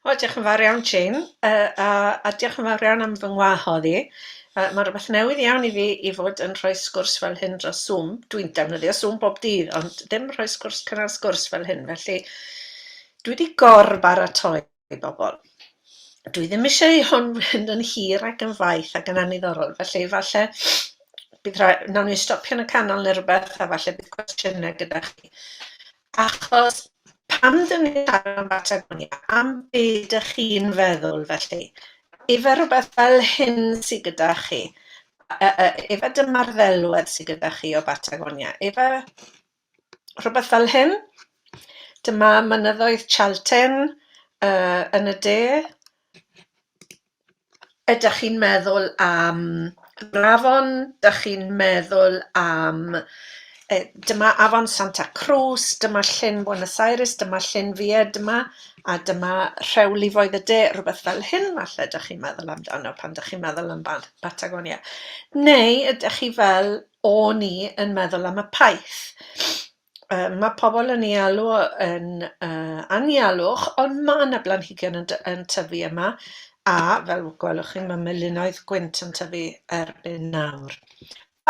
O, diolch yn fawr iawn, Jane, a diolch yn fawr iawn am fy ngwahodd i. Mae rhywbeth newydd iawn i fi i fod yn rhoi sgwrs fel hyn dros Zoom. Dwi'n defnyddio Zoom bob dydd, ond ddim rhoi sgwrs, cynnal sgwrs fel hyn. Felly, dwi wedi gor-baratoi bobl. Dwi ddim eisiau i hwn fynd yn hir ac yn faith ac yn anniddorol, felly falle bydd rhai, nawn ni stopio yn y canol neu rhywbeth a falle bydd cwestiynau gyda chi. Achos pam dyn ni'n siarad am Batagonia, am be dych chi'n feddwl felly? Ife rhywbeth fel hyn sydd gyda chi? Ife dyma'r ddelwedd sydd gyda chi o Batagonia? Ife rhywbeth fel hyn? Dyma mynyddoedd Chaltén yn y de. Ydych chi'n meddwl am yr afon? Dych chi'n meddwl am... Dyma afon Santa Cruz, dyma llyn Buenos Aires, dyma llyn Viedma, a dyma rhewlifoedd y de, rhywbeth fel hyn falle dych chi'n meddwl amdano pan dych chi'n meddwl am Batagonia. Neu ydych chi fel o'n i yn meddwl am y paith? Mae pobl yn ei alw yn anialwch, ond ma' 'na blanhigion yn tyfu yma, a fel gwelwch chi, mae melinoedd gwynt yn tyfu erbyn nawr.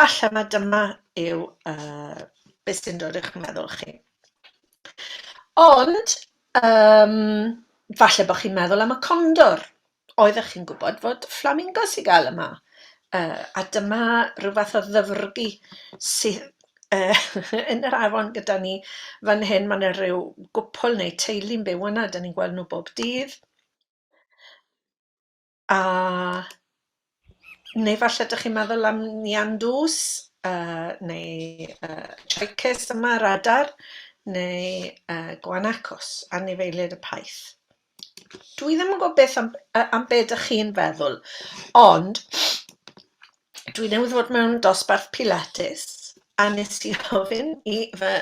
Falle mai dyma yw beth sy'n dod i'ch meddwl chi. Ond falle bod chi'n meddwl am y condor. Oeddech chi'n gwybod fod fflamingos i gael yma? A dyma rhyw fath o ddyfrgi sydd yn yr afon gyda ni fan hyn. Mae 'na ryw gwpl neu teulu'n byw yna, dan ni'n gweld nhw bob dydd. A neu falle dych chi'n meddwl am Niandws, neu Chicus yma, yr adar, neu Guanacos, anifeiliaid y paith. Dwi ddim yn gwybod beth am am be dych chi'n feddwl, ond dwi newydd fod mewn dosbarth Pilates a nes i ofyn i fy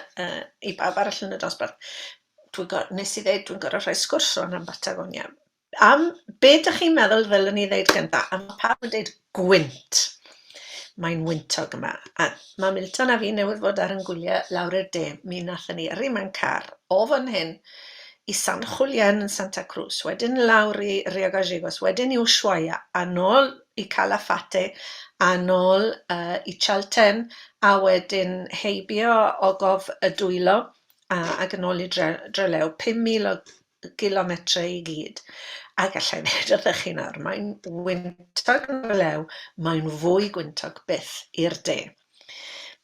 i bawb arall yn y dosbarth, dwi'n nes i ddeud dwi'n gorfod rhoi sgwrs rŵan am Batagonia. Am be dych chi'n meddwl ddylwn i ddeud gynta? A ma' pawb yn deud gwynt. Mae'n wyntog yma. A mae Milton a fi newydd fod ar ein gwyliau lawr i'r de. Mi wnaethon ni yrru mewn car o fan hyn i San Julian yn Santa Cruz, wedyn lawr i Rio Gallegos, wedyn i Ushuaia, a nôl i Calafate, a nôl i Chalten, a wedyn heibio Ogof y Dwylo, a, ac yn ôl i Drelew, 5,000 o gilometrau i gyd. A galla i ddweud wrthych chi nawr, mae'n wyntog yn Nhrylew, mae'n fwy gwyntog byth i'r de.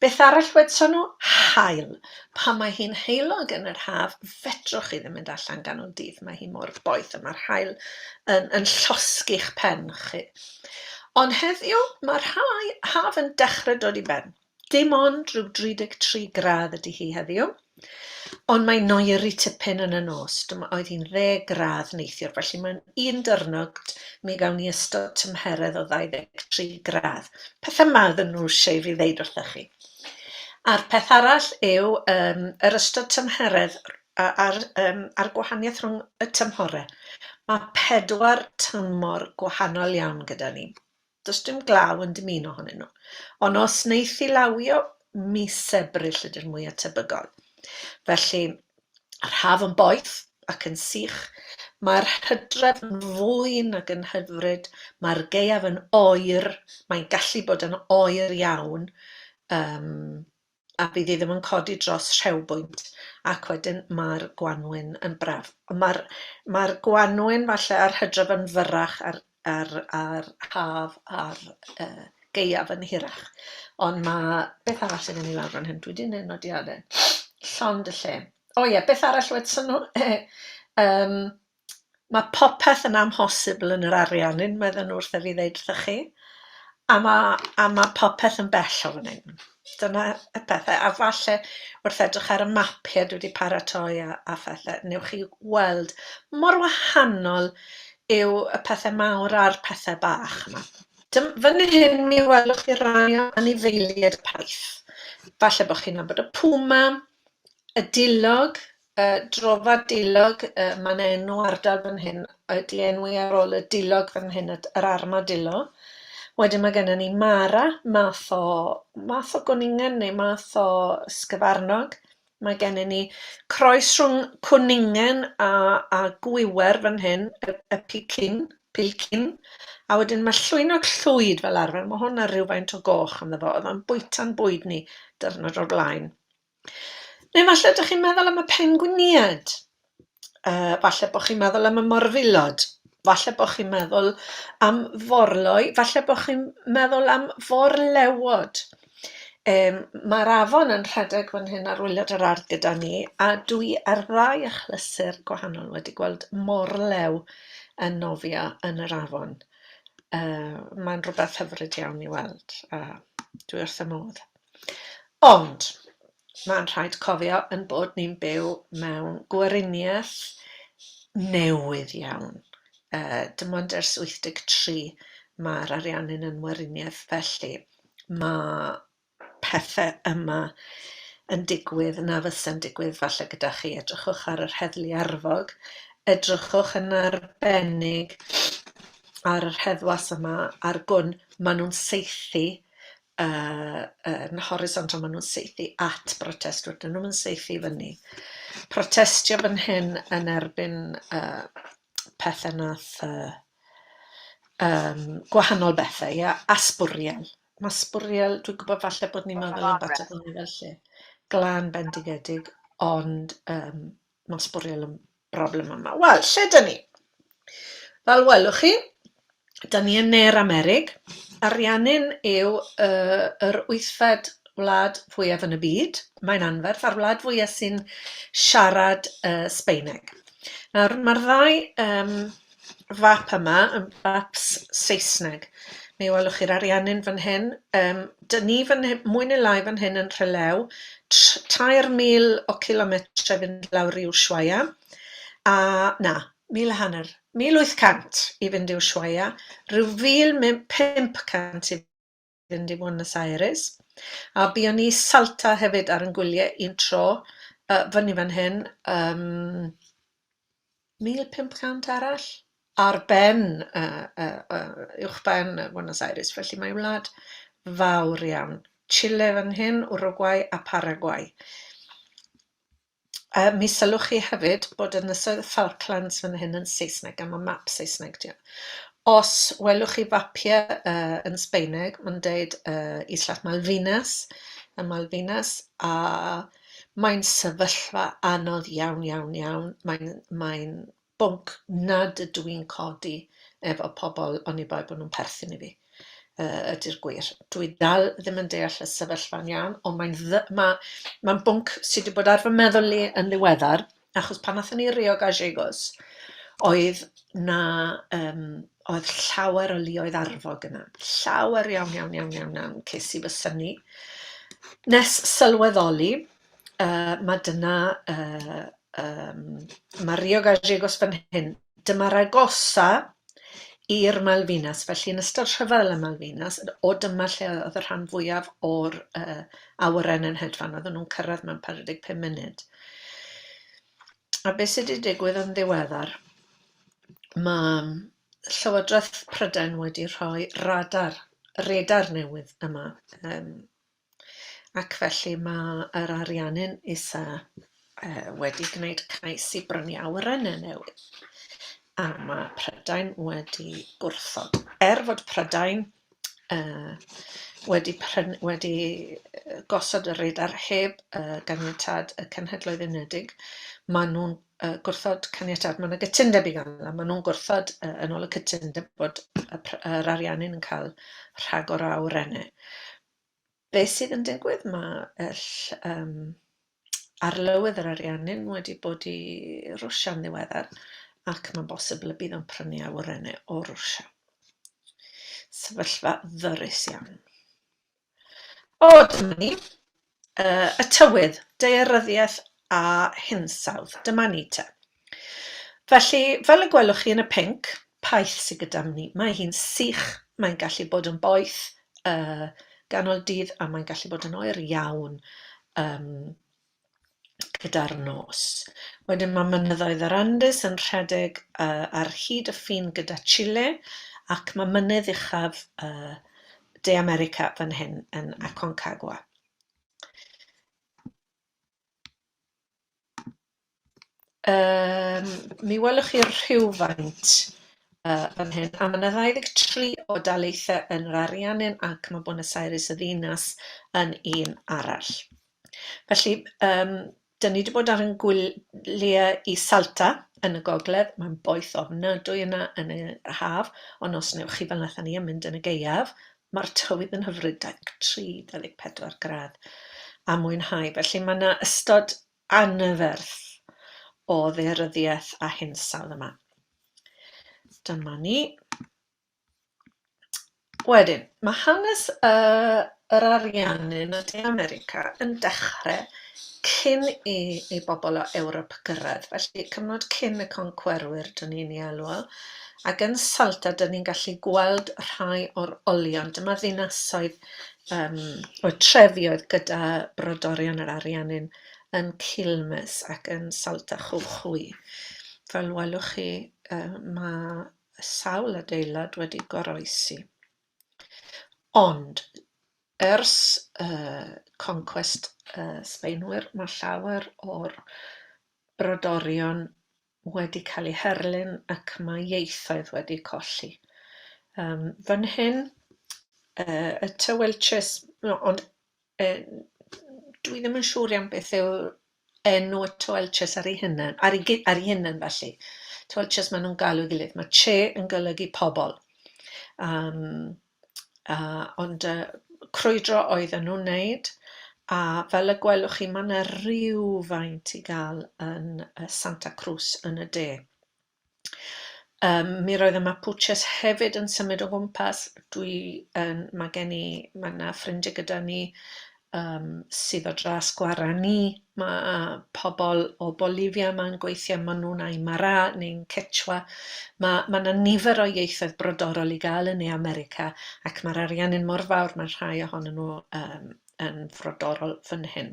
Beth arall wedson nhw? Haul. Pan mae hi'n heulog yn yr haf, fedrwch chi ddim mynd allan ganol dydd, mae hi mor boeth a mae'r haul yn, yn llosgi'ch pen chi. Ond heddiw, mae'r haf yn dechrau dod i ben. Dim ond rhyw 33 gradd ydy hi heddiw, ond mae'n oeri tipyn yn y nos. Dyma oedd hi'n ddeg gradd neithiwr, felly mae'n un dyrnod mi gawn ni ystod tymheredd o 23 gradd. Pethau 'ma oedden nhw eisiau i fi ddeud wrthych chi. A'r peth arall yw yym yr ystod tymheredd a'r yym a'r gwahaniaeth rhwng y tymhorau. Mae pedwar tymor gwahanol iawn gyda ni. Does dim glaw yn dim un ohonyn nhw. Ond os wneith hi lawio, mis Ebrill ydy'r mwya tebygol. Felly, yr haf yn boeth ac yn sych, mae'r hydref yn fwyn ac yn hyfryd, mae'r gaeaf yn oer, mae'n gallu bod yn oer iawn, yym, a bydd hi ddim yn codi dros rhewbwynt, ac wedyn mae'r gwanwyn yn braf. Ond mae'r mae'r gwanwyn falle a'r hydref yn fyrrach a'r a'r a'r haf a'r yy gaeaf yn hirach. Ond ma'... Beth arall sydd gen i lawr fan hyn? Dwi 'di wneud nodiadau. Llond y lle. O ie, beth arall wedson nhw? Yym Ma' popeth yn amhosibl yn yr Ariannin, medden nhw wrtha fi ddeud wrthych chi, a ma' a ma' popeth yn bell o fan hyn. Dyna y pethe, a falle wrth edrych ar y mapiau dwi 'di paratoi a a phethe, newch chi weld mor wahanol yw y pethe mawr a'r pethe bach yma. Fan hyn mi welwch chi rai o anifeiliaid y paith. Falle bod chi'n nabod y puma, y dulog, Drofa Dulog, mae'n enw ardal fan hyn, ydy enwi ar ôl y dulog fan hyn, yr armadillo. Wedyn mae gennym ni Mara, math o, math o gwningen neu math o sgyfarnog. Mae gennym ni croes rhwng cwningen a, a gwiwer fan hyn, y, y picin, pilcin. A wedyn mae llwynog llwyd fel arfer, mae hwn ar rhywfaint o goch ynddo fo, oedd o'n bwyta'n bwyd ni dyrnod o'r blaen. Neu falle ydych chi'n meddwl am y pengwiniaid. Falle bod chi'n meddwl am y morfilod. Falle bod chi'n meddwl am forloi. Falle bod chi'n meddwl am forlewod. Mae'r afon yn rhedeg fan hyn ar waelod yr ardd gyda ni, a dwi ar ddau achlysur gwahanol wedi gweld morlew yn nofio yn yr afon. Mae'n rhywbeth hyfryd iawn i weld, a dwi wrth y modd. Ond mae'n rhaid cofio ein bod ni'n byw mewn gweriniaeth newydd iawn. Dim ond ers 83 mae'r Ariannin yn weriniaeth, felly mae pethau yma yn digwydd na fysa'n digwydd falle gyda chi. Edrychwch ar yr heddlu arfog, edrychwch yn arbennig ar yr heddwas yma a'r gwn maen nhw'n saethu yn horizontal, maen nhw'n saethu at brotestwyr, dyn nhw'm yn saethu i fyny. Protestio fan hyn yn erbyn pethau nath gwahanol bethau, ia, a sbwriel. Mae sbwriel, dwi'n gwybod falle bod ni'n meddwl am Batagonia fel lle glân bendigedig, ond mae sbwriel yn broblem yma. Wel, lle dyn ni? Fel welwch chi, dyn ni yn Ne'r Amerig. Ariannin yw yr wythfed wlad fwyaf yn y byd. Mae'n anferth, a'r wlad fwyaf sy'n siarad Sbaeneg. Nawr, mae'r ddau fap yma yn faps Saesneg. Mi welwch chi'r Ariannin fan hyn. Dyn ni fan hyn, mwy neu lai fan hyn yn Rhelew, 3,000 o kilometrau fynd lawr i Ushuaia, a na, 1,500, 1,800 i fynd i Ushuaia, rhyw 1,500 i fynd i Buenos Aires. A buon ni Salta hefyd ar yn gwyliau un tro, fyny fan hyn, 1,500 arall ar ben, uwchben Buenos Aires, felly mae'n wlad fawr iawn. Chile fan hyn, Uruguay a Paraguay. Mi sylwch chi hefyd bod Ynysoedd y Falklands fan hyn yn Saesneg, a mae map Saesneg 'di o. Os welwch chi fapiau yn Sbaeneg, mae'n deud Islas Malvinas, y Malvinas, a mae'n sefyllfa anodd iawn, iawn, iawn. Mae'n mae bwnc nad ydw i'n codi efo pobl oni bai bod nhw'n perthyn i fi, ydy'r gwir. Dwi dal ddim yn deall y sefyllfa'n iawn, ond mae'n ma, mae'n bwnc sydd wedi bod ar fy meddwl i yn ddiweddar, achos pan aethon ni i Rio Gallegos, oedd na, oedd llawer o luoedd arfog yna. Llawer iawn, iawn, iawn, iawn, iawn, ces i fy synnu. Nes sylweddoli, mae dyna, mae Rio Gallegos fan hyn. Dyma'r agosa i'r Malvinas, felly yn ystod rhyfel y Malvinas, o dyma lle oedd y rhan fwyaf o'r awyren yn hedfan, oedden nhw'n cyrraedd mewn 45 munud. A beth sydd wedi digwydd yn ddiweddar, mae Llywodraeth Prydain wedi rhoi radar, radar newydd yma, ac felly mae yr Ariannin isa wedi gwneud cais i brynu awyrennau newydd, a mae Prydain wedi gwrthod. Er fod Prydain wedi pryn- wedi gosod y radar heb ganiatâd y Cenhedloedd Unedig, maen nhw'n gwrthod caniatâd. Mae 'na gytundeb i gael, a maen nhw'n gwrthod yn ôl y cytundeb bod yr Ariannin yn cael rhagor o awyrennau. Be sydd yn digwydd? Mae y arlywydd yr Ariannin wedi bod i Rwsia'n ddiweddar ac mae'n bosibl y bydd o'n prynu awyrennau o Rwsia. Sefyllfa ddyrys iawn. O, dyma ni. Y tywydd, daearyddiaeth a hinsawdd. Dyma ni te. Felly, fel y gwelwch chi yn y pinc, paith sydd gyda ni. Mae hi'n sych, mae'n gallu bod yn boeth ganol dydd a mae'n gallu bod yn oer iawn gyda'r nos. Wedyn mae mynyddoedd yr Andes yn rhedeg ar hyd y ffin gyda Chile ac mae mynydd uchaf De America fan hyn yn Aconcagua. Um, mi welwch chi rhywfaint fan hyn, a mae yna 23 o daleithiau yn yr Ariannin ac mae Buenos Aires y ddinas yn un arall. Felly, dyn ni wedi bod ar ein gwyliau i Salta yn y gogledd, mae'n boeth ofnadwy yna yn y haf, ond os wnewch chi fel wnaethon ni yn mynd yn y gaeaf, mae'r tywydd yn hyfryd, 23, 24 gradd, a mwynhau. Felly mae yna ystod anferth o ddaearyddiaeth a hinsawdd yma. Dyma ni. Wedyn, mae hanes yr Ariannin a De America yn dechrau cyn i bobl o Ewrop gyrraedd. Felly, cyfnod cyn y concwerwyr, dyn ni'n ei alw o. Ac yn Salta, dyn ni'n gallu gweld rhai o'r olion. Dyma ddinasoedd, o trefi oedd gyda brodorion yr Ariannin yn Quilmes ac yn Salta Jujuy. Fel welwch chi, mae sawl adeilad wedi goroesi. Ond ers concwest y Sbaenwyr, mae llawer o'r brodorion wedi cael eu herlyn ac mae ieithoedd wedi colli. Fan hyn, y Tehuelches, ond dwi ddim yn siŵr iawn beth yw enw y Tehuelches ar ei hunan, ar ei, ar ei hunan felly. Tehuelches maen nhw'n galw ei gilydd. Mae che yn golygu pobl. Ond crwydro oedden nhw'n wneud, a fel y gwelwch chi, mae yna rywfaint i gael yn Santa Cruz yn y de. Mi roedd y Mapuches hefyd yn symud o gwmpas. Dwi yn, mae gen i, mae yna ffrindiau gyda ni sydd o dras Guarani. Mae pobl o Bolivia yma'n gweithio, maen nhw'n Aymara neu'n Quechua. Mae yna nifer o ieithoedd brodorol i gael yn Ne America ac mae'r Ariannin mor fawr, mae rhai ohonyn nhw yn frodorol fan hyn.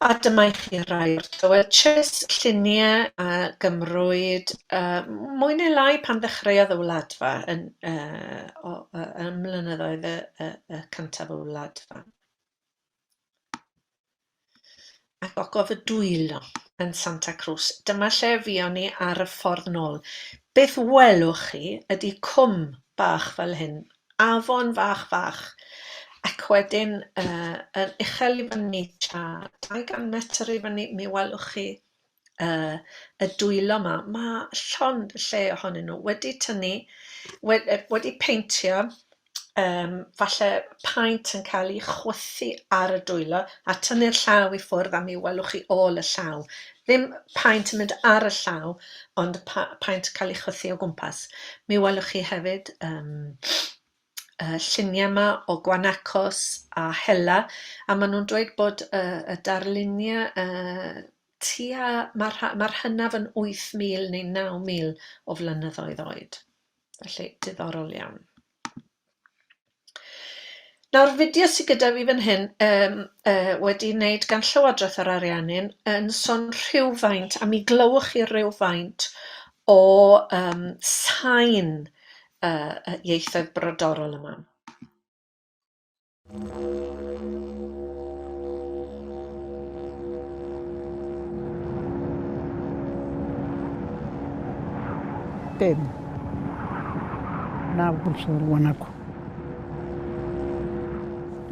A dyma i chi rai o'r Tehuelches, lluniau a gymrwyd mwy neu lai pan ddechreuodd y Wladfa yn, ym mlynyddoedd y cyntaf y Wladfa. Ac ogof y dwylo yn Santa Cruz. Dyma lle fuon ni ar y ffordd nôl. Beth welwch chi ydy cwm bach fel hyn, afon fach fach, ac wedyn yn uchel i fyny tua 200 metr i fyny, mi welwch chi y dwylo 'ma. Ma' llond y lle ohonyn nhw wedi tynnu, wedi peintio, falle paent yn cael ei chwythu ar y dwylo a tynnu'r llaw i ffwrdd a mi welwch chi ôl y llaw. Ddim paent yn mynd ar y llaw, ond paent yn cael ei chwythu o gwmpas. Mi welwch chi hefyd y lluniau yma o guanacos a hela, a maen nhw'n dweud bod y darluniau tua, mae'r hynaf yn 8,000 neu 9,000 o flynyddoedd oed. Felly, diddorol iawn. Nawr, fideo sydd gyda fi fan hyn, wedi wneud gan Llywodraeth yr Ariannin, yn sôn rhywfaint, a mi glywch chi rywfaint o sain ieithoedd brodorol yma. Dim. Na wrth o'r guanaco.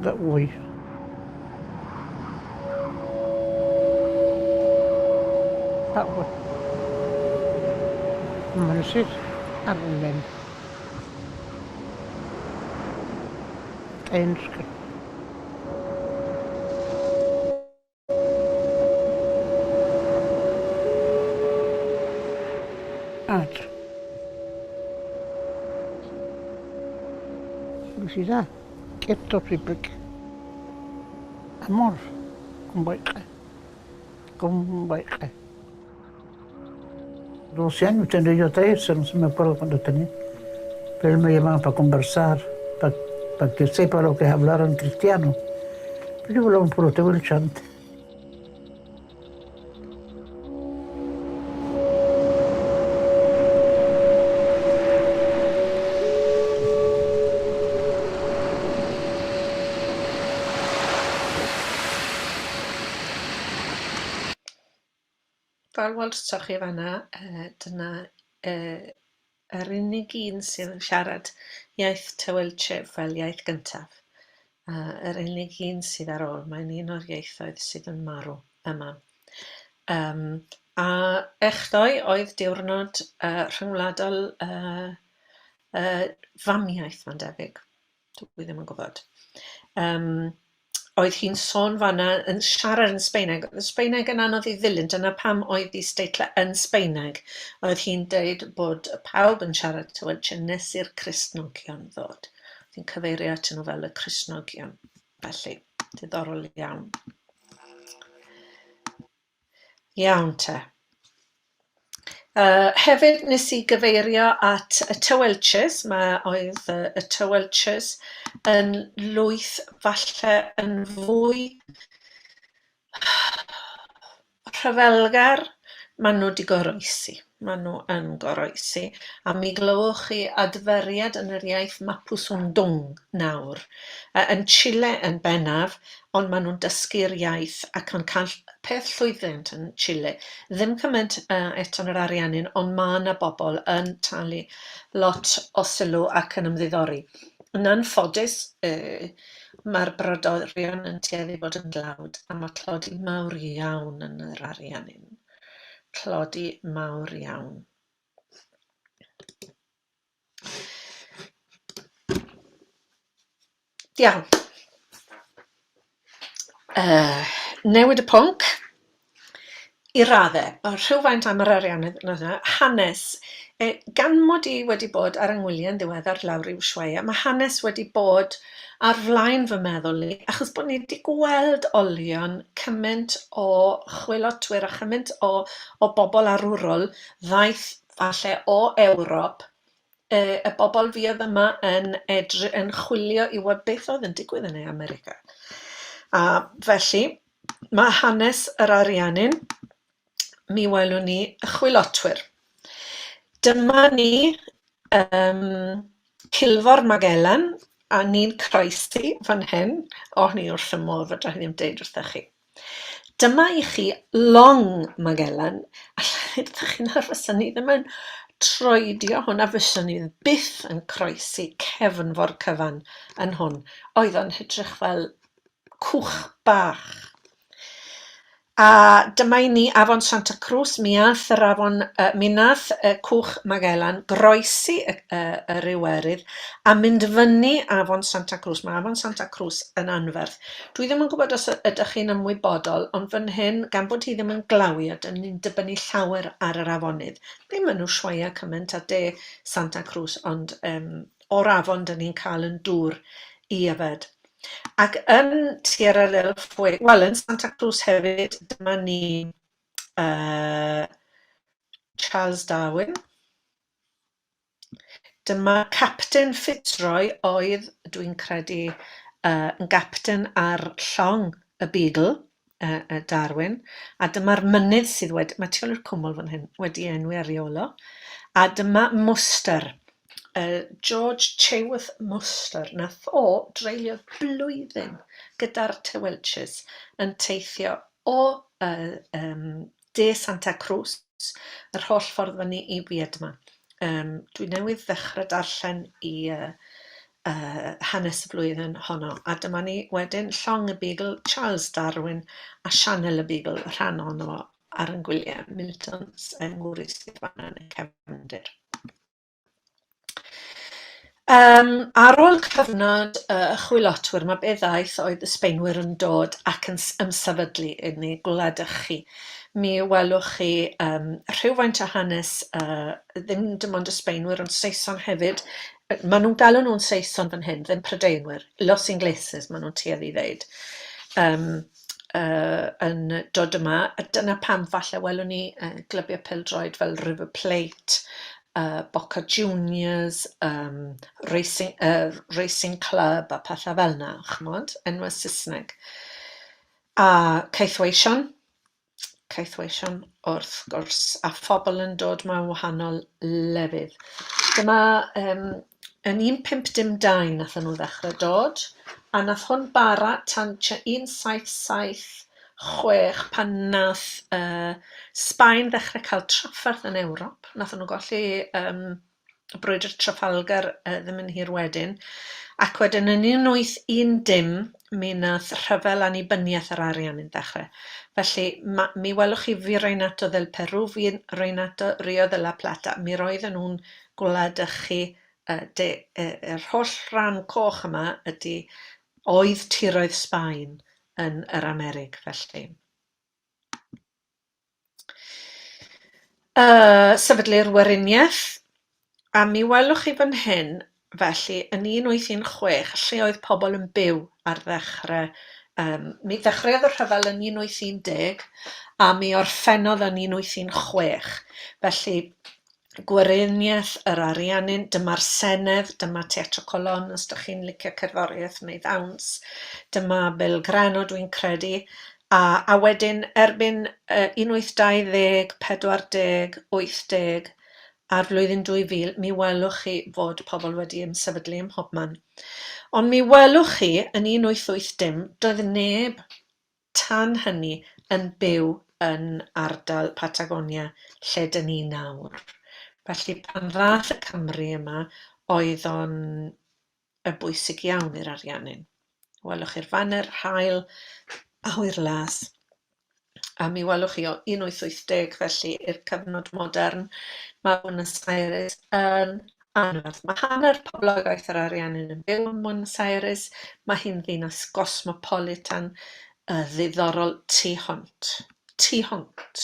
Wy. Amanecer arlen. Ensk. At. Felicidad. Q'ettoqipik. Amor. Kumbayq'e. Kumbayq'e. 12 años tendría yo 13, no se me acuerdo cuándo tenía. Pero él me llamaba para conversar, para que sepa lo que es hablar en cristiano. Pero yo hablaba un puro tehuelche antes. Fel welsoch chi fan'na, dyna yr unig un sydd yn siarad iaith Tehuelche fel iaith gyntaf. Yr unig un sydd ar ôl, mae'n un o'r ieithoedd sydd yn marw yma. Um, a echddoe oedd diwrnod rhyngwladol famiaith, mae'n debyg. Dwi ddim yn gwybod. Um, oedd hi'n sôn fan'na yn siarad yn Sbaeneg. Oedd y Sbaeneg yn anodd i ddilyn, dyna pam oedd isdeitlau yn Sbaeneg. Oedd hi'n deud bod pawb yn siarad Tehuelche nes i'r Cristnogion ddod. Oedd hi'n cyfeirio atyn nhw fel y Cristnogion. Felly, diddorol iawn. Iawn te. Hefyd nes i gyfeirio at y Tehuelches, mae oedd y Tehuelches yn lwyth falle yn fwy rhyfelgar, maen nhw 'di goroesi, maen nhw yn goroesi, a mi glywch chi adferiad yn yr iaith Mapuzungun nawr, yn Chile yn bennaf, ond maen nhw'n dysgu'r iaith ac yn cael peth llwyddiant yn Chile. Ddim cymaint eto yn yr Ariannin, ond mae yna bobl yn talu lot o sylw ac yn ymddiddori. Yn anffodus, mae'r brodorion yn tueddu bod yn dlawd, a mae tlodi mawr iawn yn yr Ariannin. Tlodi mawr iawn. Iawn. Newid y pwnc i raddau. Mae rhywfaint am yr Ariannydd yna. Hanes. Gan mod i wedi bod ar 'y ngwyliau'n ddiweddar lawr i Ushuaia, mae hanes wedi bod ar flaen fy meddwl i, achos bod ni wedi gweld olion cymaint o chwilotwyr a chymaint o bobl arwrol ddaeth falle o Ewrop, y bobl fuodd yma yn edry- yn chwilio i weld beth oedd yn digwydd yn America. A felly, mae hanes yr Ariannin, mi welwn ni y chwilotwyr. Dyma ni Cilfor Magellan, a ni'n croesi fan hyn. O, ni wrth y modd, fedra i ddim deud wrthych chi. Dyma i chi long Magellan. Alla i ddeud chi nawr, fyswn i ddim yn troedio hwn a fyswn i byth yn croesi cefnfor cyfan yn hwn. Oedd o'n edrych fel cwch bach. A dyma i ni Afon Santa Cruz, mi ath yr afon, mi nath y cwch Magellan groesi y, y, yr Iwerydd a mynd fyny Afon Santa Cruz. Mae Afon Santa Cruz yn anferth. Dwi ddim yn gwybod os ydych chi'n ymwybodol, ond fan hyn, gan bod hi ddim yn glawio, dyn ni'n dibynnu llawer ar yr afonydd. Ddim yn Ushuaia cymaint a de Santa Cruz, ond um, o'r afon dyn ni'n cael yn dŵr i yfed. Ac yn Tierra del Fuego, wel yn Santa Cruz hefyd, dyma ni Charles Darwin. Dyma Captain Fitzroy oedd, dwi'n credu, yn gapten ar llong y Beagle, Darwin. A dyma'r mynydd sydd wedi, mae tu ôl i'r cwmwl fan hyn, wedi enwi ar ei ôl o. A dyma Muster, George Chaworth Muster. Nath o dreulio blwyddyn gyda'r Tehuelches yn teithio o de Santa Cruz, yr holl ffordd fyny i Viedma. Dwi newydd ddechrau darllen i hanes y flwyddyn honno, a dyma ni wedyn llong y Beagle, Charles Darwin a Sianel y Beagle, rhan ohono fo ar yn gwyliau Milton's yng Nghymru sydd fan'na yn y cefndir. Ar ôl cyfnod y chwilotwyr, mae be ddaeth oedd y Sbaenwyr yn dod ac yn ymsefydlu yn eu gwladychu. Mi welwch chi rhywfaint o hanes, ddim dim ond y Sbaenwyr, ond Saeson hefyd. Maen nhw'n galw nhw'n Saeson fan hyn, ddim Prydeinwyr. Los Ingleses, maen nhw'n tueddu i ddeud. Yn dod yma, a dyna pam falle welwn ni glybiau pêl-droed fel River Plate, Boca Juniors, Racing Club a pethau fel 'na, chimod, enwau Saesneg. A caethweision, caethweision wrth gwrs, a phobl yn dod mewn wahanol lefydd. Dyma yn 1502 nathon nhw ddechrau dod, a nath hwn bara tan tua 1775. 1816 pan nath Sbaen ddechrau cael trafferth yn Ewrop. Nathon nhw golli brwydr Trafalgar ddim yn hir wedyn. Ac wedyn yn 1810 mi nath rhyfel annibyniaeth yr Ariannin ddechrau. Felly ma, mi welwch chi Virreinato del Perú, Virreinato Rio de la Plata. Mi roedden nhw'n gwladychu de, yr holl ran coch yma ydy oedd tiroedd Sbaen yn yr Amerig felly. Sefydlu'r Weriniaeth, a mi welwch chi fan hyn, felly, yn 1816, lle oedd pobl yn byw ar ddechrau, mi ddechreuodd y rhyfel yn 1810 a mi orffennodd yn 1816. Felly, Gweriniaeth yr Ariannin, dyma'r Senedd, dyma Teatro Colón os dych chi'n licio cerddoriaeth neu ddawns, dyma Belgrano dwi'n credu, a wedyn erbyn 1820, 40, 80 a'r flwyddyn 2000 mi welwch chi fod pobl wedi ymsefydlu ym mhobman. Ond mi welwch chi yn 1880 doedd neb tan hynny yn byw yn ardal Patagonia lle dyn ni nawr. Felly pan ddath y Cymry yma oedd o'n y bwysig iawn i'r Ariannin. Welwch chi'r faner haul awyr las a mi welwch chi o 1880 felly i'r cyfnod modern mae Buenos Aires yn anferth. Mae hanner poblogaeth yr Ariannin yn byw ym Mbuenos Aires. Mae hi'n ddinas gosmopolitan ddiddorol tu hwnt. Tu hwnt.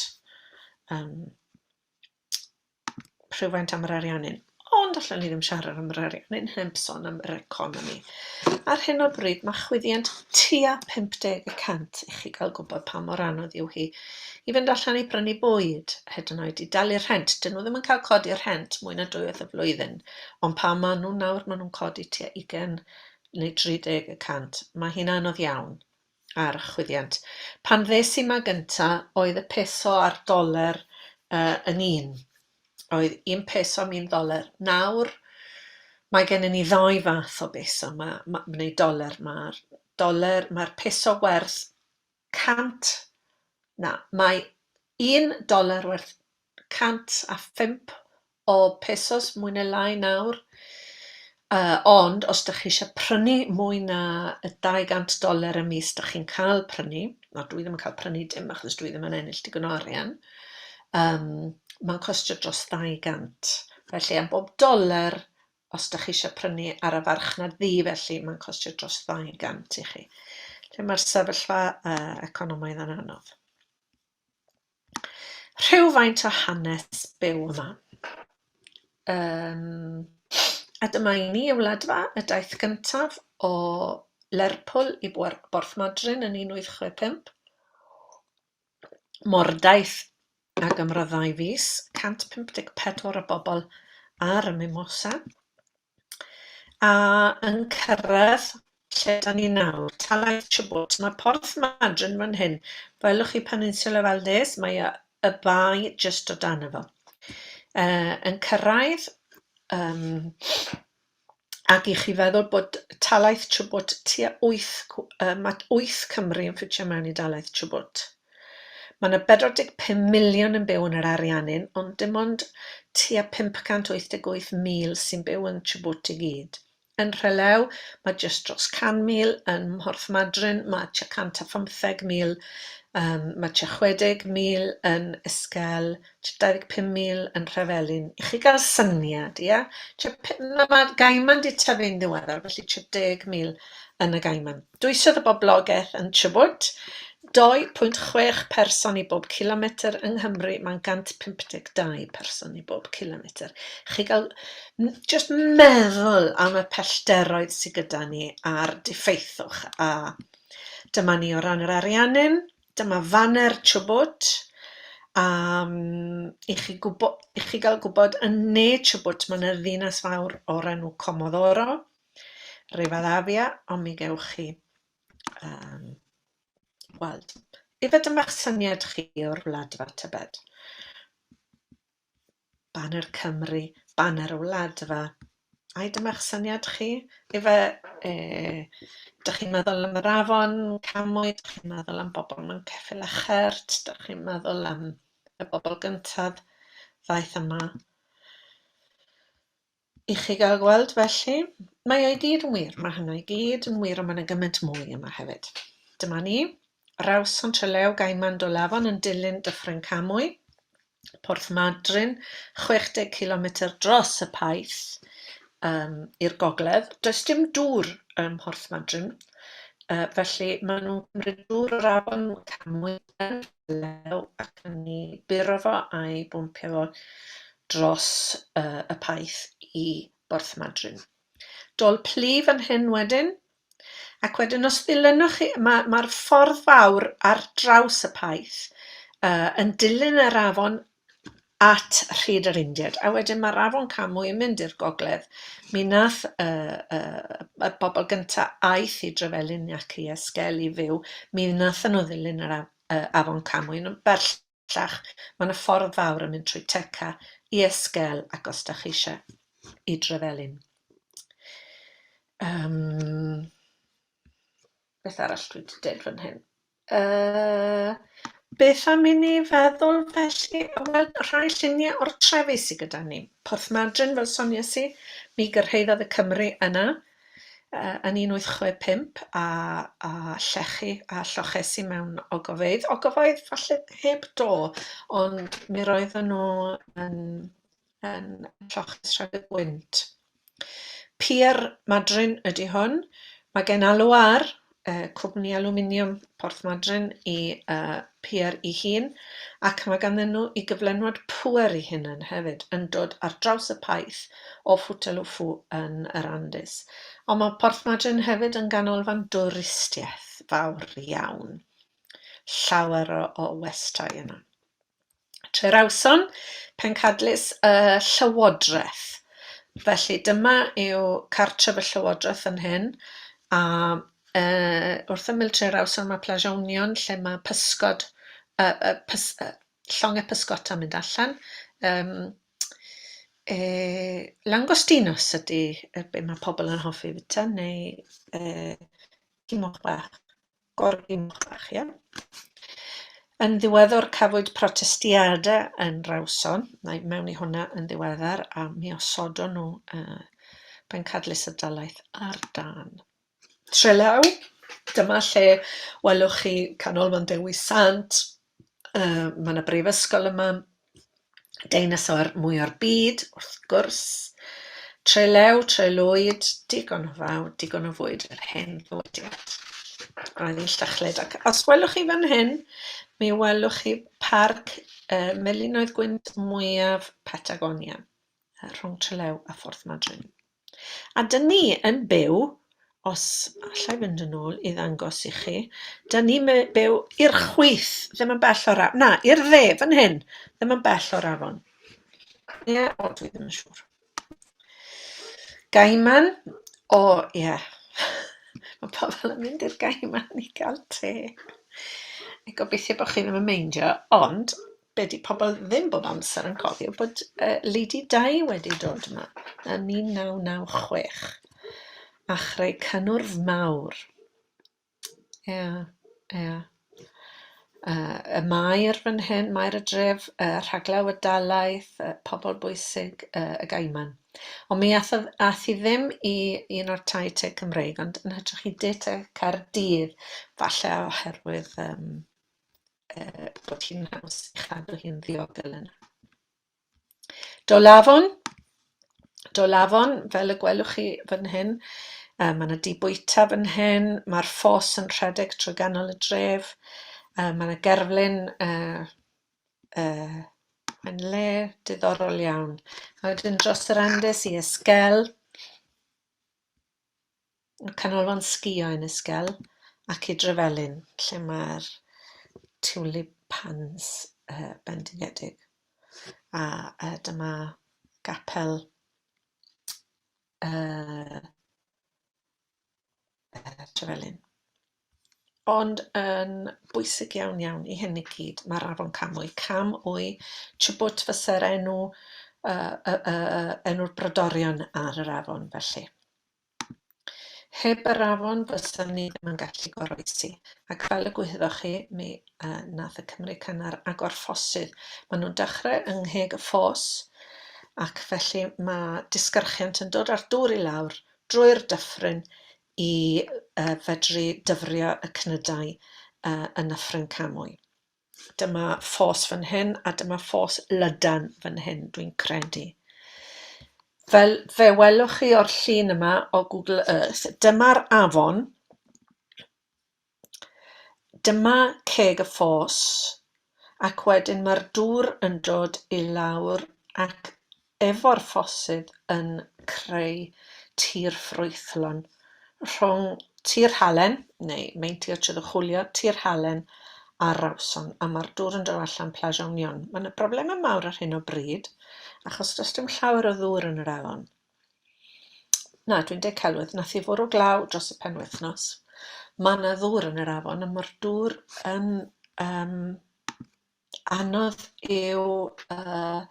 Rhywfaint am yr Ariannin. Ond allwn ni ddim siarad am yr Ariannin heb sôn am yr economi. Ar hyn o bryd mae chwyddiant tua 50 y cant i chi gael gwybod pa mor anodd yw hi i fynd allan i brynu bwyd, hyd yn oed i dalu'r rhent. Dyn nhw ddim yn cael codi'r rhent mwy na dwywaith y flwyddyn, ond pa maen nhw nawr, maen nhw'n codi tua 20 neu 30 y cant. Mae hi'n anodd iawn ar chwyddiant. Pan ddes i 'ma gynta, oedd y peso a'r doler yn un. Oedd un peso am un ddoler. Nawr, mae gennym ni ddau fath o beso, ma, ma, neu doler. Mae'r doler, mae'r peso werth 100, na, mae un doler werth 105 o pesos, mwy neu lai nawr. Ond os dych chi eisiau prynu mwy na 200 doler y mis, dych chi'n cael prynu. Na, dwi ddim yn cael prynu dim achos dwi ddim yn ennill digon o arian. Mae'n costio dros 200. Felly am bob doler, os dych chi eisiau prynu ar y farchnad ddu, felly mae'n costio dros 200 i chi. Lle mae'r sefyllfa economaidd yn anodd. Rhywfaint o hanes byw yma. A dyma i ni y Wladfa, y daith gyntaf o Lerpwl i Borth Madryn yn 1865. Mordaith a gymrodd ddau fis, 154 o bobl ar y Mimosa. A yn cyrraedd lle 'dan ni nawr, Talaith Chubut, mae Porth Madryn fan hyn. Welwch chi Peninsula Valdés, mae y bae jyst o dan fo. Yn cyrraedd, ac i chi feddwl bod Talaith Chubut tua 8, mae 8 Cymru yn ffitio mewn i Dalaith Chubut. Mae 'na 45 miliwn yn byw yn yr Ariannin, ond dim ond tua 588,000 sy'n byw yn Chubut i gyd. Yn Nhrelew, mae jyst dros 100,000, yn Mhorth Madryn mae tua 115,000, mae tua 60,000 yn Esquel, tua 25,000 yn Nhrevelin. I chi gael syniad, ia? Mae'r Gaiman 'di tyfu'n ddiweddar, felly tua 10,000 yn y Gaiman. Dwysodd y boblogaeth yn Chubut, 2.6 person i bob cilometr, yng Nghymru mae'n 152 person i bob cilometr. Chi gael jyst meddwl am y pellteroedd sydd gyda ni a'r diffeithwch. A dyma ni o ran yr Ariannin, dyma faner Chubut, a i chi, gwbo, i chi gael gwybod yn ne Chubut mae yna ddinas fawr o'r enw Comodoro, Rivadavia, ond mi gewch chi weld. Ife dyma'ch syniad chi o'r Wladfa tybed? Baner Cymru, baner y Wladfa. Ai dyma'ch syniad chi? Ife, dych chi'n meddwl am yr afon, Camwy, dych chi'n meddwl am bobl mewn ceffyl a chert, dych chi'n meddwl am y bobl gyntaf ddaeth yma i chi gael gweld felly. Mae o i gyd yn wir, mae hynna i gyd yn wir, ond mae yna gymaint mwy yma hefyd. Dyma ni, Rawson Trelew, Gaiman Dolafon yn dilyn Dyffryn Camwy. Porth Madryn, 60 cilometr dros y paith i'r gogledd. Does dim dŵr ym Mhorth Madryn, felly maen nhw'n cymryd dŵr o'r afon Camwy yn Llew ac yn ei buro fo a'i bwmpio fo dros y paith i Borth Madryn. Dôl Plu fan hyn wedyn, Ac wedyn os ddilynwch chi, mae'r ma ffordd fawr ar draws y paith yn dilyn yr afon at Rhyd yr Indiad, a wedyn mae'r afon Camwy yn mynd i'r gogledd. Mi nath y bobl gynta aeth i Drefelin ac i Esgel i fyw, mi nathon nhw ddilyn yr afon Camwy, yn bellach mae yna ffordd fawr yn mynd trwy Teca i Esgel ac os da chi eisiau i Drefelin. Beth arall dwi wedi dweud fan hyn? Beth am i ni feddwl felly? Wel, rhai lluniau o'r trefi sydd gyda ni. Porth Madryn, fel soniais i, mi gyrhaeddodd y Cymry yna yn 1865 a llechi a llochesi mewn ogofeydd. Ogofeydd falle heb do, ond mi roedden nhw yn lloches rhag y gwynt. Pier Madryn ydy hwn. Mae gen Alwar, cwmni alwminiwm Porth Madryn, i pier ei hun, ac mae ganddyn nhw i gyflenwad pŵer eu hunain hefyd yn dod ar draws y paith o Futaleufú yn yr Andes. Ond mae Porth Madryn hefyd yn ganolfan dwristiaeth fawr iawn. Llawer o westai yna. Trerawson, pencadlys y Llywodraeth. Felly dyma yw cartref y Llywodraeth yn hyn, a wrth ymyl Trerawson mae Plage Union lle mae pysgod, llongau pysgota yn mynd allan. Langostinos ydy be mae pobl yn hoffi fwyta, neu cimwch bach. Gorgimwch bach, ie. Yn ddiweddar cafwyd protestiadau yn Rawson, na i mewn i hwnna yn ddiweddar, a mi osodon nhw pencadlys y dalaith ar dân. Trelew, dyma lle welwch chi Canolfan Dewi Sant, mae yna brifysgol yma, deinosor mwya'r byd, wrth gwrs. Trelew, Trelwyd, digon o faw, digon o fwyd, yr hen ddywediad. Roedd hi'n llychlyd. Ac os welwch chi fan hyn, mi welwch chi parc melinoedd gwynt mwyaf Patagonia, rhwng Trelew a Phorth Madryn. A dyn ni yn byw, os alla i fynd yn ôl i ddangos i chi, dyn ni'n byw i'r chwith, ddim yn bell o'r afon. Na, i'r dde, fan hyn, ddim yn bell o'r afon. Ie, yeah, o, dwi ddim yn siŵr. Gaiman, o, ie. Yeah. Mae pobl yn mynd i'r Gaiman i gael te. I gobeithio bod chi ddim yn meindio, ond be 'di pobl ddim bob amser yn cofio bod Lady Di wedi dod yma yn 1996 a chreu cynnwrf mawr. Ia, ia. Y maer fan hyn, maer y dref, rhaglaw y dalaith, pobl bwysig, y Gaiman. Ond mi ath, ath hi ddim i un o'r tai te Cymreig, ond yn hytrach i de te Caerdydd, falle oherwydd bod hi'n haws i chadw hi'n ddiogel yna. Dolafon, Dolafon, fel y gwelwch chi fan hyn, mae yna dŷ bwyta fan hyn, mae'r ffos yn rhedeg trwy ganol y dref, mae yna gerflun, mae'n le diddorol iawn. A wedyn dros yr Andes i Esquel, Canolfan sgïo yn Esquel ac i Drefelin, lle mae'r tulipans bendigedig. A dyma gapel Trefelin. Ond yn bwysig iawn iawn i hyn i gyd, mae'r afon Camwy. Cam Wy, Chubut fysa'r enw Uh, uh, uh, enw'r brodorion ar yr afon, felly. Heb yr afon fysan ni ddim yn gallu goroesi, ac fel y gwyddoch chi, mi uh, nath y Cymry cynnar agor ffosydd. Maen nhw'n dechrau yng ngheg y ffos, ac felly mae disgyrchiant yn dod â'r dŵr i lawr drwy'r dyffryn i uh, fedru dyfrio y cnydau uh, yn Nyffryn Camwy. Dyma ffos fan hyn a dyma ffos lydan fan hyn, dwi'n credu. Fel fe welwch chi o'r llun yma o Google Earth, dyma'r afon, dyma ceg y ffos, ac wedyn mae'r dŵr yn dod i lawr ac efo'r ffosydd yn creu tir ffrwythlon rhwng tir halen, neu meintir Chwilio, tir halen a Rawson, a mae'r dŵr yn dod allan Plage Union. Mae yna broblemau mawr ar hyn o bryd, achos does dim llawer o ddŵr yn yr afon. Na, dwi'n deud celwydd, nath hi fwrw glaw dros y penwythnos. Mae yna ddŵr yn yr afon, a mae'r dŵr yn um, Anodd yw uh,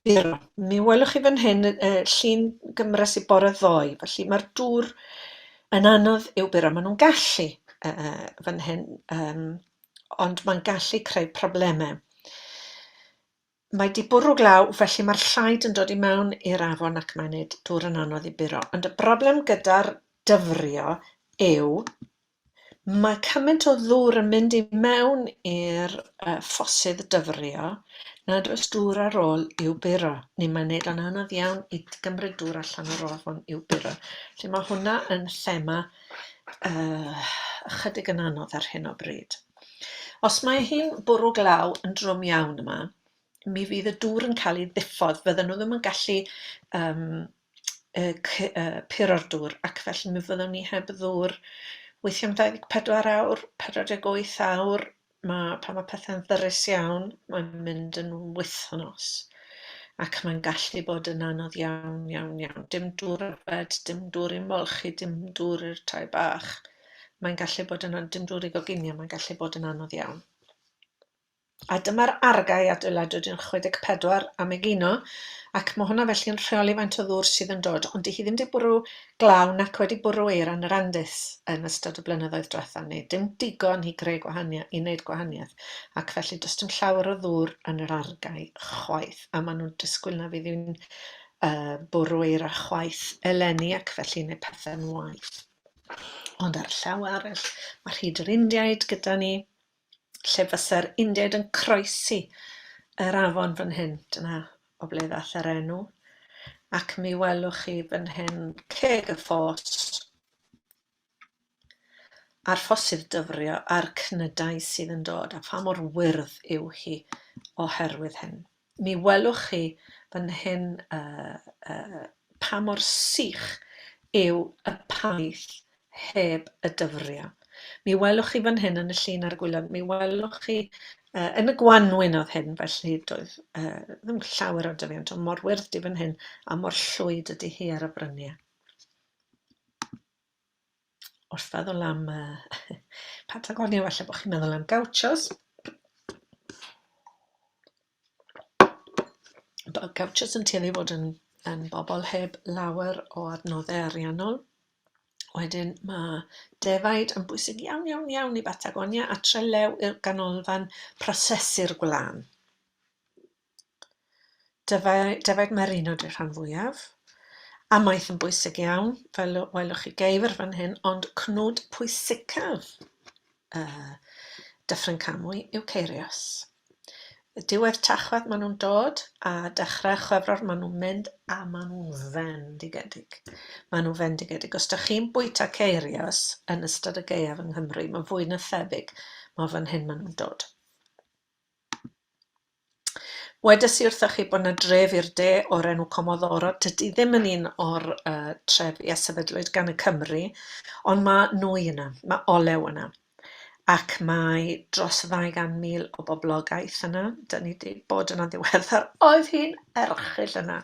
buro. Mi welwch chi fan hyn uh, llun gymres i bore ddoe, felly mae'r dŵr yn anodd i'w buro. Maen nhw'n gallu uh, fan hyn, um, ond mae'n gallu creu problemau. Mae 'di bwrw glaw, felly mae'r llaid yn dod i mewn i'r afon ac mae'n neud dŵr yn anodd i buro. Ond y broblem gyda'r dyfrio yw mae cymaint o ddŵr yn mynd i mewn i'r uh, ffosydd dyfrio nad oes dŵr ar ôl i'w buro, neu mae'n neud o'n anodd iawn i gymryd dŵr allan o'r afon i'w buro. Felly mae hwnna yn thema uh, ychydig yn anodd ar hyn o bryd. Os mae hi'n bwrw glaw yn drwm iawn yma, mi fydd y dŵr yn cael ei ddiffodd. Fydden nhw ddim yn gallu um, puro'r dŵr ac felly mi fyddwn ni heb ddŵr weithiau am 24 awr, 48 awr. Mae, pan mae pethau'n ddyrus iawn, mae'n mynd yn wythnos ac mae'n gallu bod yn anodd iawn, iawn, iawn. Dim dŵr yfed, dim dŵr i molchi, dim dŵr i'r tai bach. Mae'n gallu bod yn, dim dŵr i goginio, mae'n gallu bod yn anodd iawn. A dyma'r argae adeiladwyd yn 64 a Megino, ac mae hwnna felly yn rheoli faint o ddŵr sydd yn dod, ond 'di hi ddim 'di bwrw glaw nac wedi bwrw eira yn yr Andes yn ystod y blynyddoedd diwetha, neu dim digon i greu gwahaniaeth, i wneud gwahaniaeth, ac felly does dim llawer o ddŵr yn yr argae chwaith, a maen nhw'n disgwyl na fydd hi'n uh, bwrw eira chwaith eleni, ac felly wneud pethau'n waeth. Ond ar y llaw arall, mae rhyd yr Indiaid gyda ni, lle fysa'r Indiaid yn croesi yr afon fan hyn. Dyna o ble ddath yr enw. Ac mi welwch chi fan hyn ceg y ffos a'r ffosydd dyfrio a'r cnydau sydd yn dod a pha mor wyrdd yw hi oherwydd hyn. Mi welwch chi fan hyn uh, uh, pa mor sych yw y paith heb y dyfrio. Mi welwch chi fan hyn yn y llun ar y gwaelod, mi welwch chi uh, yn y gwanwyn oedd hyn, felly doedd uh, ddim llawer o dyfiant, ond mor wyrdd di fan hyn a mor llwyd ydy hi ar y bryniau. Wrth feddwl am uh, Patagonia, falle bod chi'n meddwl am gauchos. Gauchos yn tueddu i fod yn, yn bobl heb lawer o adnoddau ariannol. Wedyn mae defaid yn bwysig iawn, iawn, iawn i Batagonia a Trelew yw'r ganolfan prosesu'r gwlân. Defaid, defaid merino di'r rhan fwyaf. Amaeth yn bwysig iawn, fel welwch chi geifr fan hyn, ond cnwd pwysicaf uh, Dyffryn Camwy yw ceirios. Diwedd Tachwedd maen nhw'n dod, a dechrau Chwefror maen nhw'n mynd, a maen nhw'n fendigedig. Maen nhw'n fendigedig. Os dych chi'n bwyta ceirios yn ystod y gaeaf yng Nghymru, mae'n fwy na thebyg mae fan hyn maen nhw'n dod. Wedes i wrthoch chi bod 'na dref i'r de o'r enw Comodoro. Dydy ddim yn un o'r uh, trefi a sefydlwyd gan y Cymry, ond mae nwy yna, mae olew yna. Ac mae dros 200,000 o boblogaeth yna. 'Dan ni 'di bod yna'n ddiweddar. Oedd hi'n erchyll yna.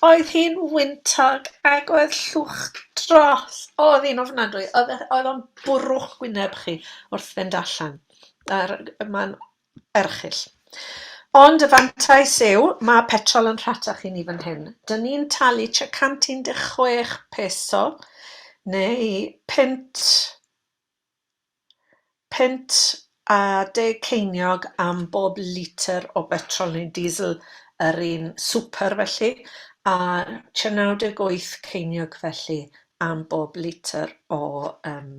Oedd hi'n wyntog ac oedd llwch dros. Oedd hi'n ofnadwy. Oedd e, oedd o'n bwrw'ch gwyneb chi wrth fynd allan. A'r, mae'n erchyll. Ond y fantais yw, mae petrol yn rhatach i ni fan hyn. Dyn ni'n talu tua 116 peso neu punt, punt a deg ceiniog am bob litr o betrol neu diesel yr un super felly, a tua 98 ceiniog felly am bob litr o um,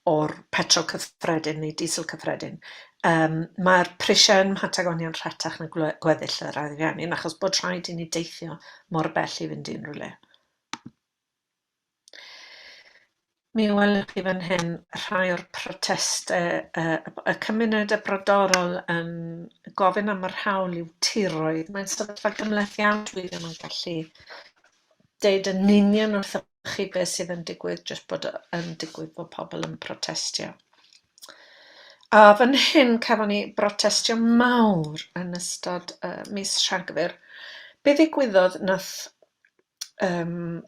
o'r petrol cyffredin neu diesel cyffredin. Mae'r prisiau yn Mhatagonia yn rhatach na gweddill yr Ariannin achos bod rhaid i ni deithio mor bell i fynd i unrhyw le. Mi welwch chi fan hyn rhai o'r protestau, y cymuned y brodorol yn gofyn am yr hawl i'w tiroedd. Mae'n sefyllfa gymhleth iawn, dwi ddim yn gallu deud yn union wrthoch chi beth sydd yn digwydd, jyst bod yn digwydd bod pobl yn protestio. A fan hyn cafon ni brotestio mawr yn ystod mis Rhagfyr. Be ddigwyddodd nath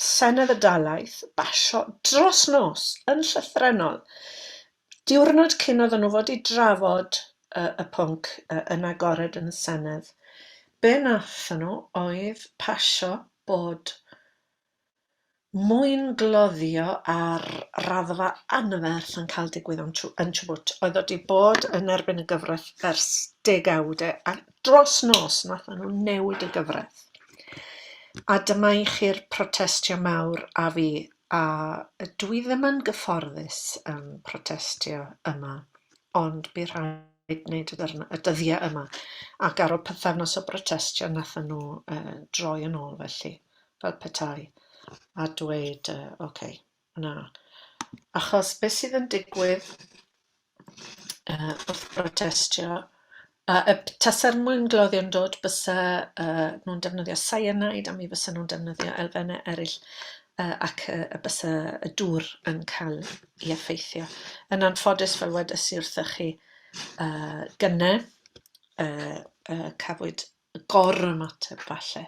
Senedd y Dalaith basio dros nos yn llythrennol. Diwrnod cyn oedden nhw fod i drafod y pwnc yn agored yn y Senedd. Be nathon nhw oedd pasio bod mwyngloddio ar raddfa anferth yn cael digwydd yn Chubut. Oedd o 'di bod yn erbyn y gyfraith ers degawdau, a dros nos nathon nhw newid y gyfraith. A dyma i chi'r protestio mawr a fi, a dwi ddim yn gyfforddus yn protestio yma, ond bu rhaid wneud y y dyddiau yma. Ac ar ôl pythefnos o brotestio nathon nhw droi yn ôl felly, fel petai, a dweud, ocê, na. Achos beth sydd yn digwydd wrth brotestio, tasa'r mwyngloddio'n dod, bysa nhw'n defnyddio cyanide a mi fysa nhw'n defnyddio elfennau eraill ac y bysa y dŵr yn cael ei effeithio. Yn anffodus, fel wedes i wrthych chi gynne, cafwyd gor-ymateb falle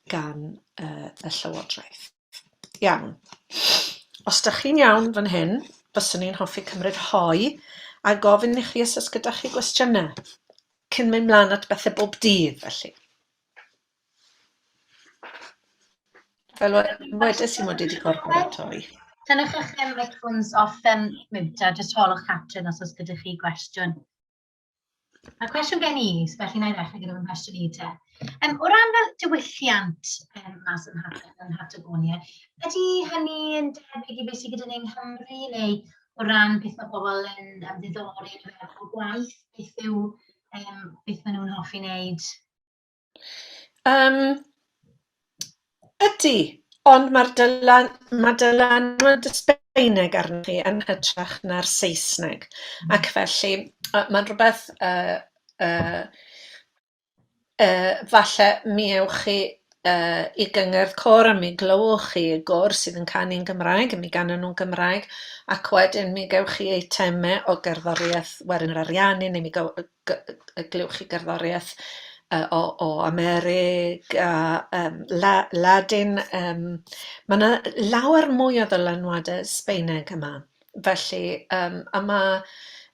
gan y Llywodraeth. Iawn. Os dach chi'n iawn fan hyn, byswn i'n hoffi cymryd hoe a gofyn i chi os oes gyda chi gwestiynau cyn mynd mlaen at bethau bob dydd, felly. Fel wedes i mod i wedi gorbaratoi. Tynnwch eich microphones off mute a jyst holwch Catrin os oes gyda chi gwestiwn. Mae'r cwestiwn gen i, so felly wna i ddechrau gyda fy nghwestiwn i te. O ran fel diwylliant mas ym ym Mhatagonia, ydy hynny yn debyg i beth sydd gyda ni yng Nghymru, neu o ran beth mae pobl yn ymddiddori yn y fel gwaith, beth yw beth maen nhw'n hoffi wneud? Ydy, ond mae'r dylan, mae dylanwad y Sbaeneg arnoch chi yn hytrach na'r Saesneg. Ac felly, mae'n rhywbeth falle mi ewch chi i gyngerdd côr a mi glywch chi y gôr sydd yn canu'n Gymraeg a mi ganon nhw'n Gymraeg, ac wedyn mi gewch chi eitemau o gerddoriaeth Werin yr Ariannin, neu mi glywch chi gerddoriaeth o Amerig a Ladin. Mae 'na lawer mwy o ddylanwadau Sbaeneg yma. Felly, a ma'...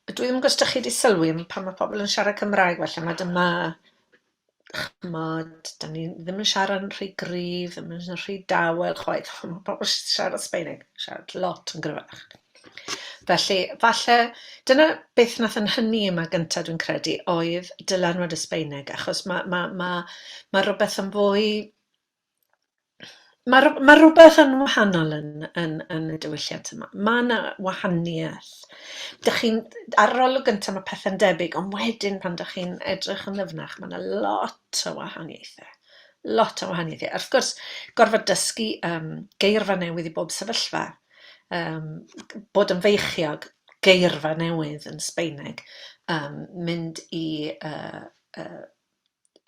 Dwi ddim yn gwybod os dach chi 'di sylwi, pan ma' pobl yn siarad Cymraeg falle, ma' dyma, chimod, dan ni ddim yn siarad yn rhy gryf, ddim yn rhy dawel chwaith. Mae pobl sy'n siarad Sbaeneg, siarad lot yn gryfach. Felly, falle, dyna beth wnaeth yn hynny yma gyntaf dwi'n credu, oedd dylanwad y Sbaeneg, achos mae, ma, ma, ma rhywbeth yn fwy... Mae, ma rhywbeth yn wahanol yn, yn, yn y diwylliant yma. Mae yna wahaniaeth. Dych chi'n, ar yr olwg gyntaf mae pethau'n debyg, ond wedyn pan dych chi'n edrych yn ddyfnach, mae yna lot o wahaniaethau. Lot o wahaniaethau. Wrth gwrs, gorfod dysgu geirfa newydd i bob sefyllfa. Bod yn feichiog, geirfa newydd yn Sbaeneg, mynd i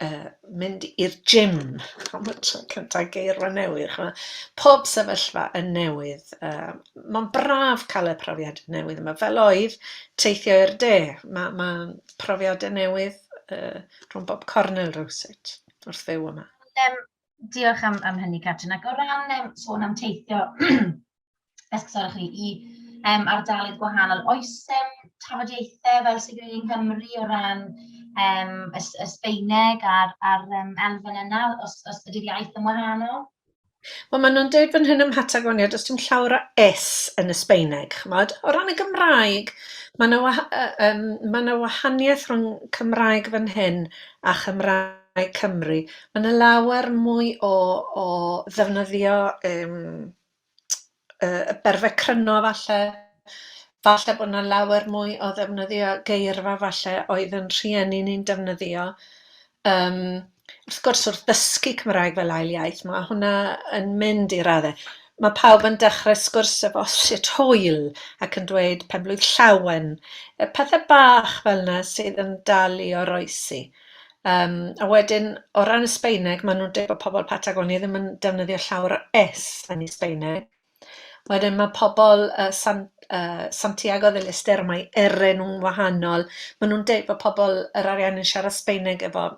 mynd i'r gym am y tro cynta, geirfa newydd, chimod. Pob sefyllfa yn newydd. Mae'n braf cael y profiad newydd yma, fel oedd teithio i'r de. Ma' profiadau newydd rhwng bob cornel rywsut wrth fyw yma. Diolch am hynny, Catrin. Ac o ran sôn am teithio, esgusodwch chi, i ardaloedd gwahanol, oes tafodieithau fel sydd gyda ni yng Nghymru o ran um, y, y Sbeineg a'r, ar um, elfen yna, os, os ydy'r iaith yn wahanol? Wel, maen nhw'n dweud fan hyn ym Mhatagonia, does dim llawer o S yn y Sbeineg, ch'mod. O ran y Gymraeg, mae 'na waha- yy yym ma' 'na wahaniaeth rhwng Cymraeg fan hyn a Chymraeg Cymru. Mae 'na lawer mwy o o ddefnyddio yym y berfau cryno falle. Falle bod 'na lawer mwy o ddefnyddio geirfa falle oedd yn rhieni ni'n defnyddio. Yym wrth gwrs wrth ddysgu Cymraeg fel ail iaith ma' hwnna yn mynd i raddau. Ma' pawb yn dechrau sgwrs efo sut hwyl ac yn dweud penblwydd llawen. Y pethe bach fel 'na sydd yn dal i oroesi. Yym a wedyn o ran y Sbaeneg ma' nhw'n dweud bod pobl Patagonia ddim yn defnyddio llawer o S yn eu Sbaeneg. Wedyn ma' pobl yy San- yy Santiago del Estero mae ere nhw'n wahanol. Ma' nhw'n deud bod pobl yr Ariannin yn siarad Sbaeneg efo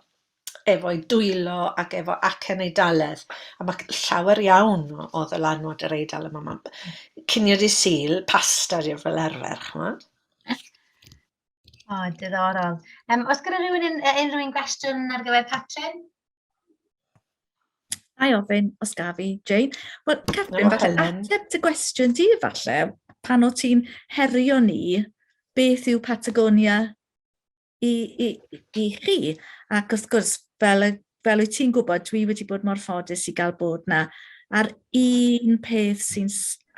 efo'u dwylo ac efo acen Eidaledd. A ma' llawer iawn o o ddylanwad yr Eidal yma. Ma' cinio Dydd Sul, pasta 'di o fel arfer, ch'mod? O, diddorol. Um, oes gyda rhywun un, unrhyw un gwestiwn ar gyfer Catrin? A i ofyn, os gaf i, Jane. Wel, Catrin, falle ateb dy gwestiwn di, falle, pan o ti'n herio ni, beth yw Patagonia i, i, i chi? Ac wrth gwrs, fel, y, fel wyt ti'n gwybod, dwi wedi bod mor ffodus i gael bod na. A'r un peth sy'n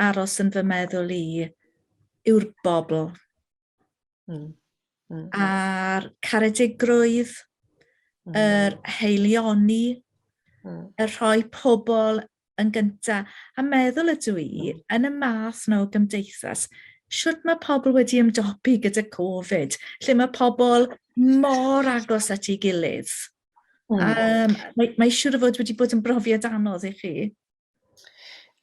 aros yn fy meddwl i yw'r bobl. A'r caredigrwydd, yr haelioni, y rhoi pobl yn gynta. A meddwl ydw i, yn y math 'na o gymdeithas, shwt ma' pobl wedi ymdopi gyda Covid, lle ma' pobl mor agos at ei gilydd. Yym mae mae siŵr o fod wedi bod yn brofiad anodd i chi.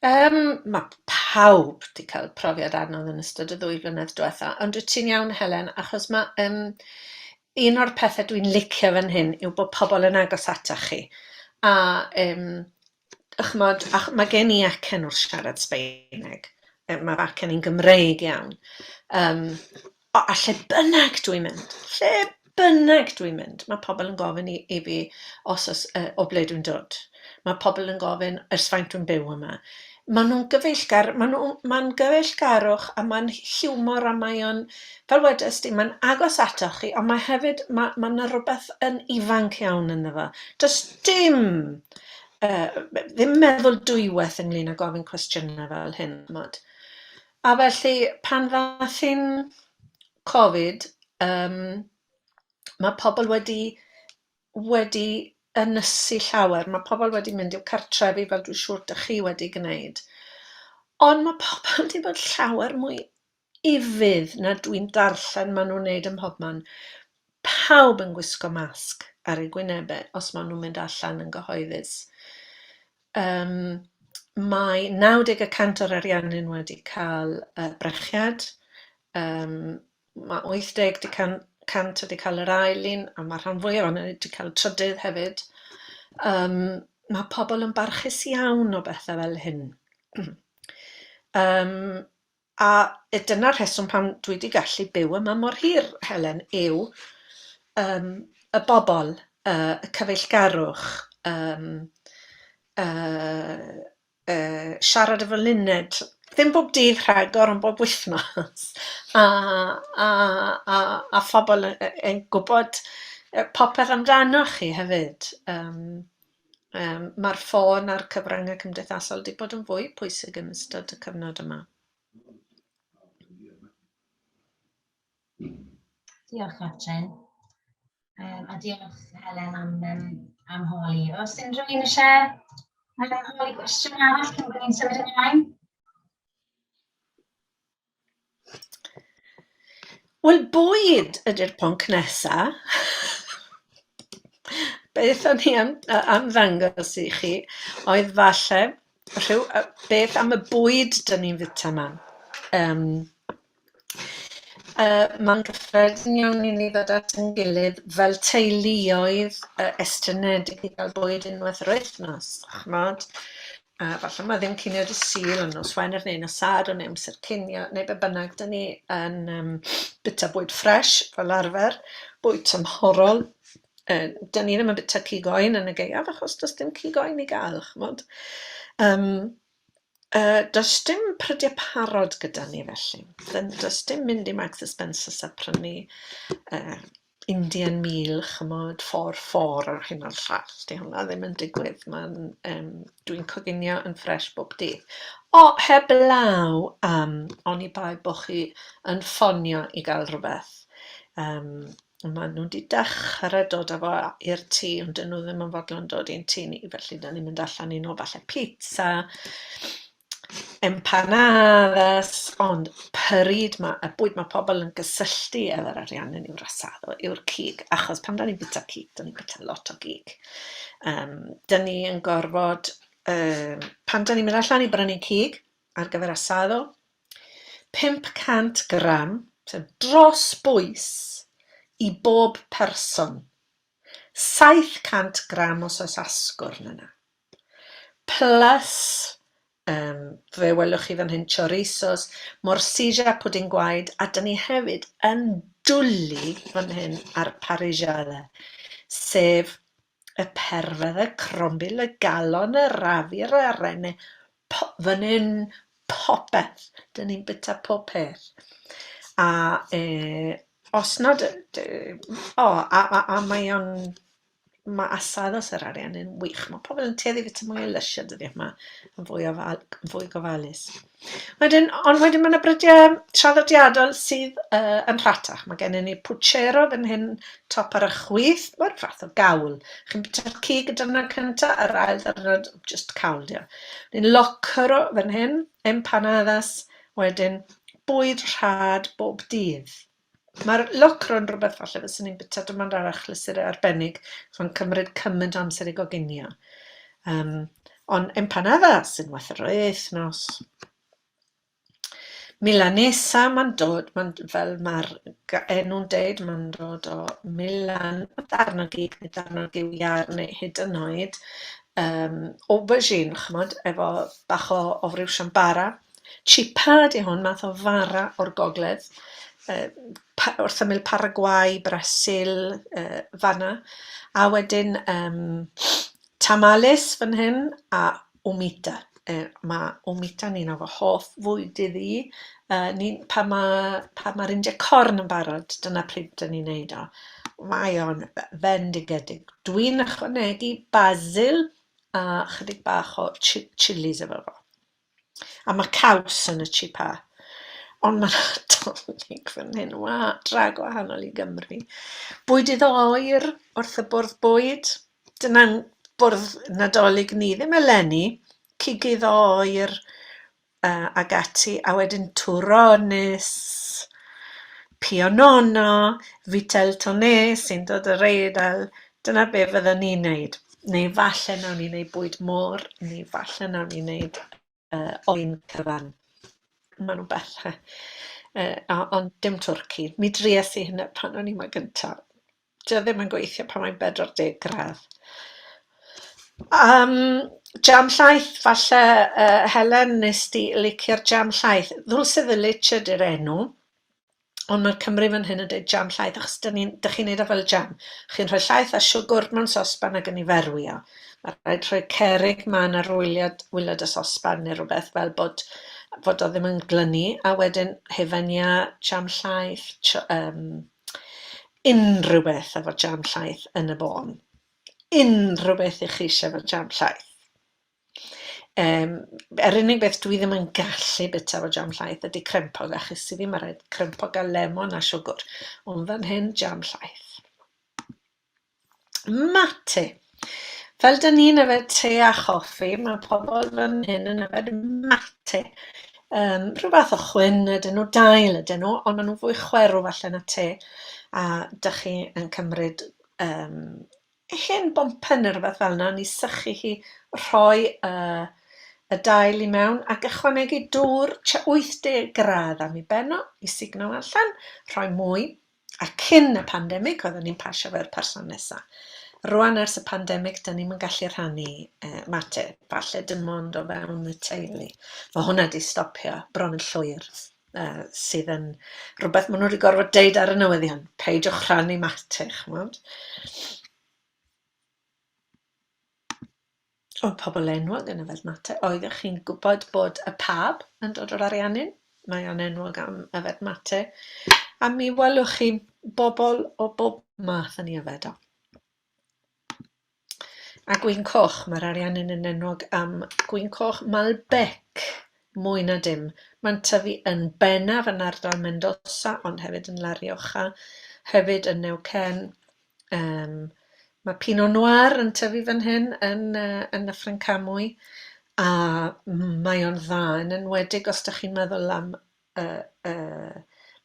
Mae pawb 'di cael profiad anodd yn ystod y ddwy flynedd diwetha, ond wyt ti'n iawn Helen, achos ma' yym un o'r pethe dwi'n licio fan hyn yw bod pobl yn agos atach chi, a yym ch'mod, ach- ma' gen i acen wrth siarad Sbaeneg, yy ma' fy acen i'n Gymreig iawn, yym O, a lle bynnag dwi'n mynd, lle bynnag dwi'n mynd, mae pobl yn gofyn i i fi os oes yy o ble dwi'n dod. Mae pobl yn gofyn ers faint dwi'n byw yma. Maen nhw'n gyfeillgar, maen nhw... mae'n gyfeillgarwch a mae'n hiwmor a mae o'n, fel wedes di, mae'n agos atoch chi, ond mae hefyd, ma' ma' 'na rywbeth yn ifanc iawn ynddo fo. Does dim yy ddim meddwl dwywaith ynglyn â gofyn cwestiynau fel hyn, chimod. A felly pan ddaeth hi'n Covid, yym ma' pobl wedi wedi ynysu llawer, ma' pobl wedi mynd i'w cartrefi fel dwi'n siŵr dach chi wedi gwneud. Ond ma' pobl wedi bod llawer mwy ufudd na dwi'n darllen maen nhw'n wneud ym mhobman. Pawb yn gwisgo masg ar eu gwynebau os maen nhw'n mynd allan yn gyhoeddus. Yym mae 90% o'r Ariannin wedi cael yy brechiad, yym ma' 80 cant wedi cael yr ail un, a ma' rhan fwyaf ohonyn nhw wedi cael y trydydd hefyd. Yym ma' pobl yn barchus iawn o bethau fel hyn. Yym a dyna'r rheswm pam dwi 'di gallu byw yma mor hir, Helen, yw yym y bobl, yy y cyfeillgarwch, yym yy yy siarad efo Luned, ddim bob dydd rhagor, ond bob wythnos, a a a a phobl yn yn gwybod popeth amdanoch chi hefyd. Yym yym ma'r ffôn a'r cyfryngau cymdeithasol 'di bod yn fwy pwysig yn ystod y cyfnod yma. Diolch, Catrin. A diolch, Helen, am, um, am holi. Oes unrhyw un eisiau holi gwestiwn arall cyn bod ni'n symud ymlaen? Wel, bwyd ydy'r pwnc nesa. Beth o'n i am am ddangos i chi oedd falle rhyw yy beth am y bwyd 'dan ni'n fita 'ma. Yym yy ma'n gyffredin iawn i ni ddod at ein gilydd fel teuluoedd yy estynedig i gael bwyd unwaith yr wythnos, ch'mod. A falle ma' ddim cinio Dydd Sul ond nos Wener neu nos Sadwrn neu amser cinio neu be bynnag 'dan ni yn yym bita bwyd ffres fel arfer. Bwyd tymhorol. Dyn ni ddim yn byta cig oen yn y gaeaf achos does dim cig oen i gael, ch'mod. Does dim prydiau parod gyda ni felly. Does dim mynd i Marks and Spencer's a prynu Indian meal, ch'mod, ffor ffor a'r hyn a'r llall. 'Di hwnna ddim yn digwydd. Mae'n yym dwi'n coginio yn ffres bob dydd. O, heblaw am oni bai bo' chi yn ffonio i gael rhywbeth. Maen nhw 'di dechrau dod â fo i'r tŷ, ond 'dyn nhw ddim yn fodlon dod i'n tŷ ni, felly 'dan ni'n mynd allan i nôl falle pizza, empanadas, ond pryd ma' y bwyd ma' pobl yn gysylltu efo'r Ariannin yw'r asado, yw'r cig, achos pan 'dan ni'n bwyta cig, 'dan ni'n bwyta lot o gig. 'Dan ni yn gorfod, pan 'dan ni'n mynd allan i brynu cig ar gyfer asado, 500 gram, sef dros bwys, i bob person. 700 gram os oes asgwrn yna. Plus, fe welwch chi fan hyn, chorizos, morcilla, pwdin gwaed, a dyn ni hefyd yn dwlu fan hyn ar parrillada, sef y perfedd, y crombil, y galon, y rafur, y rene, fan hyn popeth. Dyn ni'n byta pob peth. A os nad... O, a mae o'n... Mae asados yr Ariannin yn wych. Mae pobl yn tueddu i fyta mwy o lysiau dyddiau yma, yn fwy o fwy gofalus. Wedyn, ond wedyn mae yna brydiau traddodiadol sydd yn rhatach. Mae gennym ni puchero fan hyn, top ar y chwith, mae'r fath o gawl. Chi'n byta'r cig y diwrnod cyntaf, yr ail ddiwrnod, jyst cawl 'di o. Wedyn locro fan hyn, empanadas, wedyn bwyd rhad bob dydd. Mae'r locro yn rhywbeth falle fyswn i'n byta dim ond ar achlysur arbennig, so mae'n cymryd cymaint o amser i goginio. Ond empanadas unwaith yr wythnos. Milanesa, mae'n dod, mae'n fel mae'r enw'n deud, mae'n dod o Milan, darn o gig neu darn o gyw iâr neu hyd yn oed aubergine, ch'mod, efo bach o friwsion bara. Chipa ydy hwn, math o fara o'r gogledd, wrth ymyl Paraguay, Brasil, fan'na. A wedyn tamales fan hyn a humita. Mae humita'n un o fy hoff fwydydd i. Pan ma' pan ma'r India corn yn barod, dyna pryd 'dan ni'n neud o. Mae o'n fendigedig. Dwi'n ychwanegu basil a chydig bach o chillies efo fo. A mae caws yn y chipa. Ond mae Nadolig fan hyn, wa, dra gwahanol i Gymru. Bwydydd oer wrth y bwrdd bwyd. Dyna'n bwrdd Nadolig ni, ddim eleni. Cigydd oer ag ati, a wedyn turrones, pionono, vitel toné sy'n dod o'r Eidal. Dyna be fyddwn ni'n neud. Neu falle nawn ni wneud bwyd môr, neu falle nawn ni wneud oen cyfan. Maen nhw'n bethau. Ond dim twrci. Mi dries i hynna pan o'n i yma gyntaf. Dio ddim yn gweithio pan mae'n 40 gradd. Jam llaeth, falle, Helen, nes di licio'r jam llaeth. Dulce de leche ydy'r enw. Ond mae'r Cymry fan hyn yn dweud jam llaeth, achos dyn ni'n, dych chi'n neud o fel jam. Chi'n rhoi llaeth a siwgr mewn sosban ac yn ei ferwi o. Mae rhaid rhoi cerrig mân ar wylod, wylod y sosban neu rhywbeth fel bod, fod o ddim yn glynu. A wedyn hufen iâ, jam llaeth, unrhyw beth efo jam llaeth yn y bôn. Unrhyw beth i chi eisiau efo jam llaeth. Yr unig beth dwi ddim yn gallu byta efo jam llaeth ydy crempog, achos i fi ma' raid crempog a lemon a siwgr, ond fan hyn jam llaeth. Mate. Fel dyn ni'n yfed te a choffi, mae pobl fan hyn yn yfed mate. Rhyw fath o chwyn ydyn nhw, dail ydyn nhw, ond maen nhw'n fwy chwerw falle na te. A dych chi yn cymryd hen bompen neu rywbeth fel 'na, ni sychu hi, rhoi y dail i mewn ac ychwanegu dŵr tua 80 gradd am ei ben o i sugno allan, rhoi mwy, a cyn y pandemig oedden ni'n pasio fe i'r person nesa. Rwan ers y pandemig, da ni'm yn gallu rhannu mate, falle dim ond o fewn y teulu. Mae hwnna 'di stopio bron yn llwyr. Sydd yn rhywbeth maen nhw wedi gorfod deud ar y newyddion, peidiwch rhannu mate, ch'mod. O, pobl enwog yn yfed mate. Oeddech chi'n gwybod bod y Pab yn dod o'r Ariannin? Mae o'n enwog am yfed mate. A mi welwch chi bobl o bob math yn ei yfed o. A gwin coch, mae'r Ariannin yn enwog am gwin coch Malbec, mwy na dim. Mae'n tyfu yn bennaf yn ardal Mendoza, ond hefyd yn La Rioja, hefyd yn Neuquén. Mae Pinot Noir yn tyfu fan hyn yn yn Nyffryn Camwy, a mae o'n dda, yn enwedig os dach chi'n meddwl am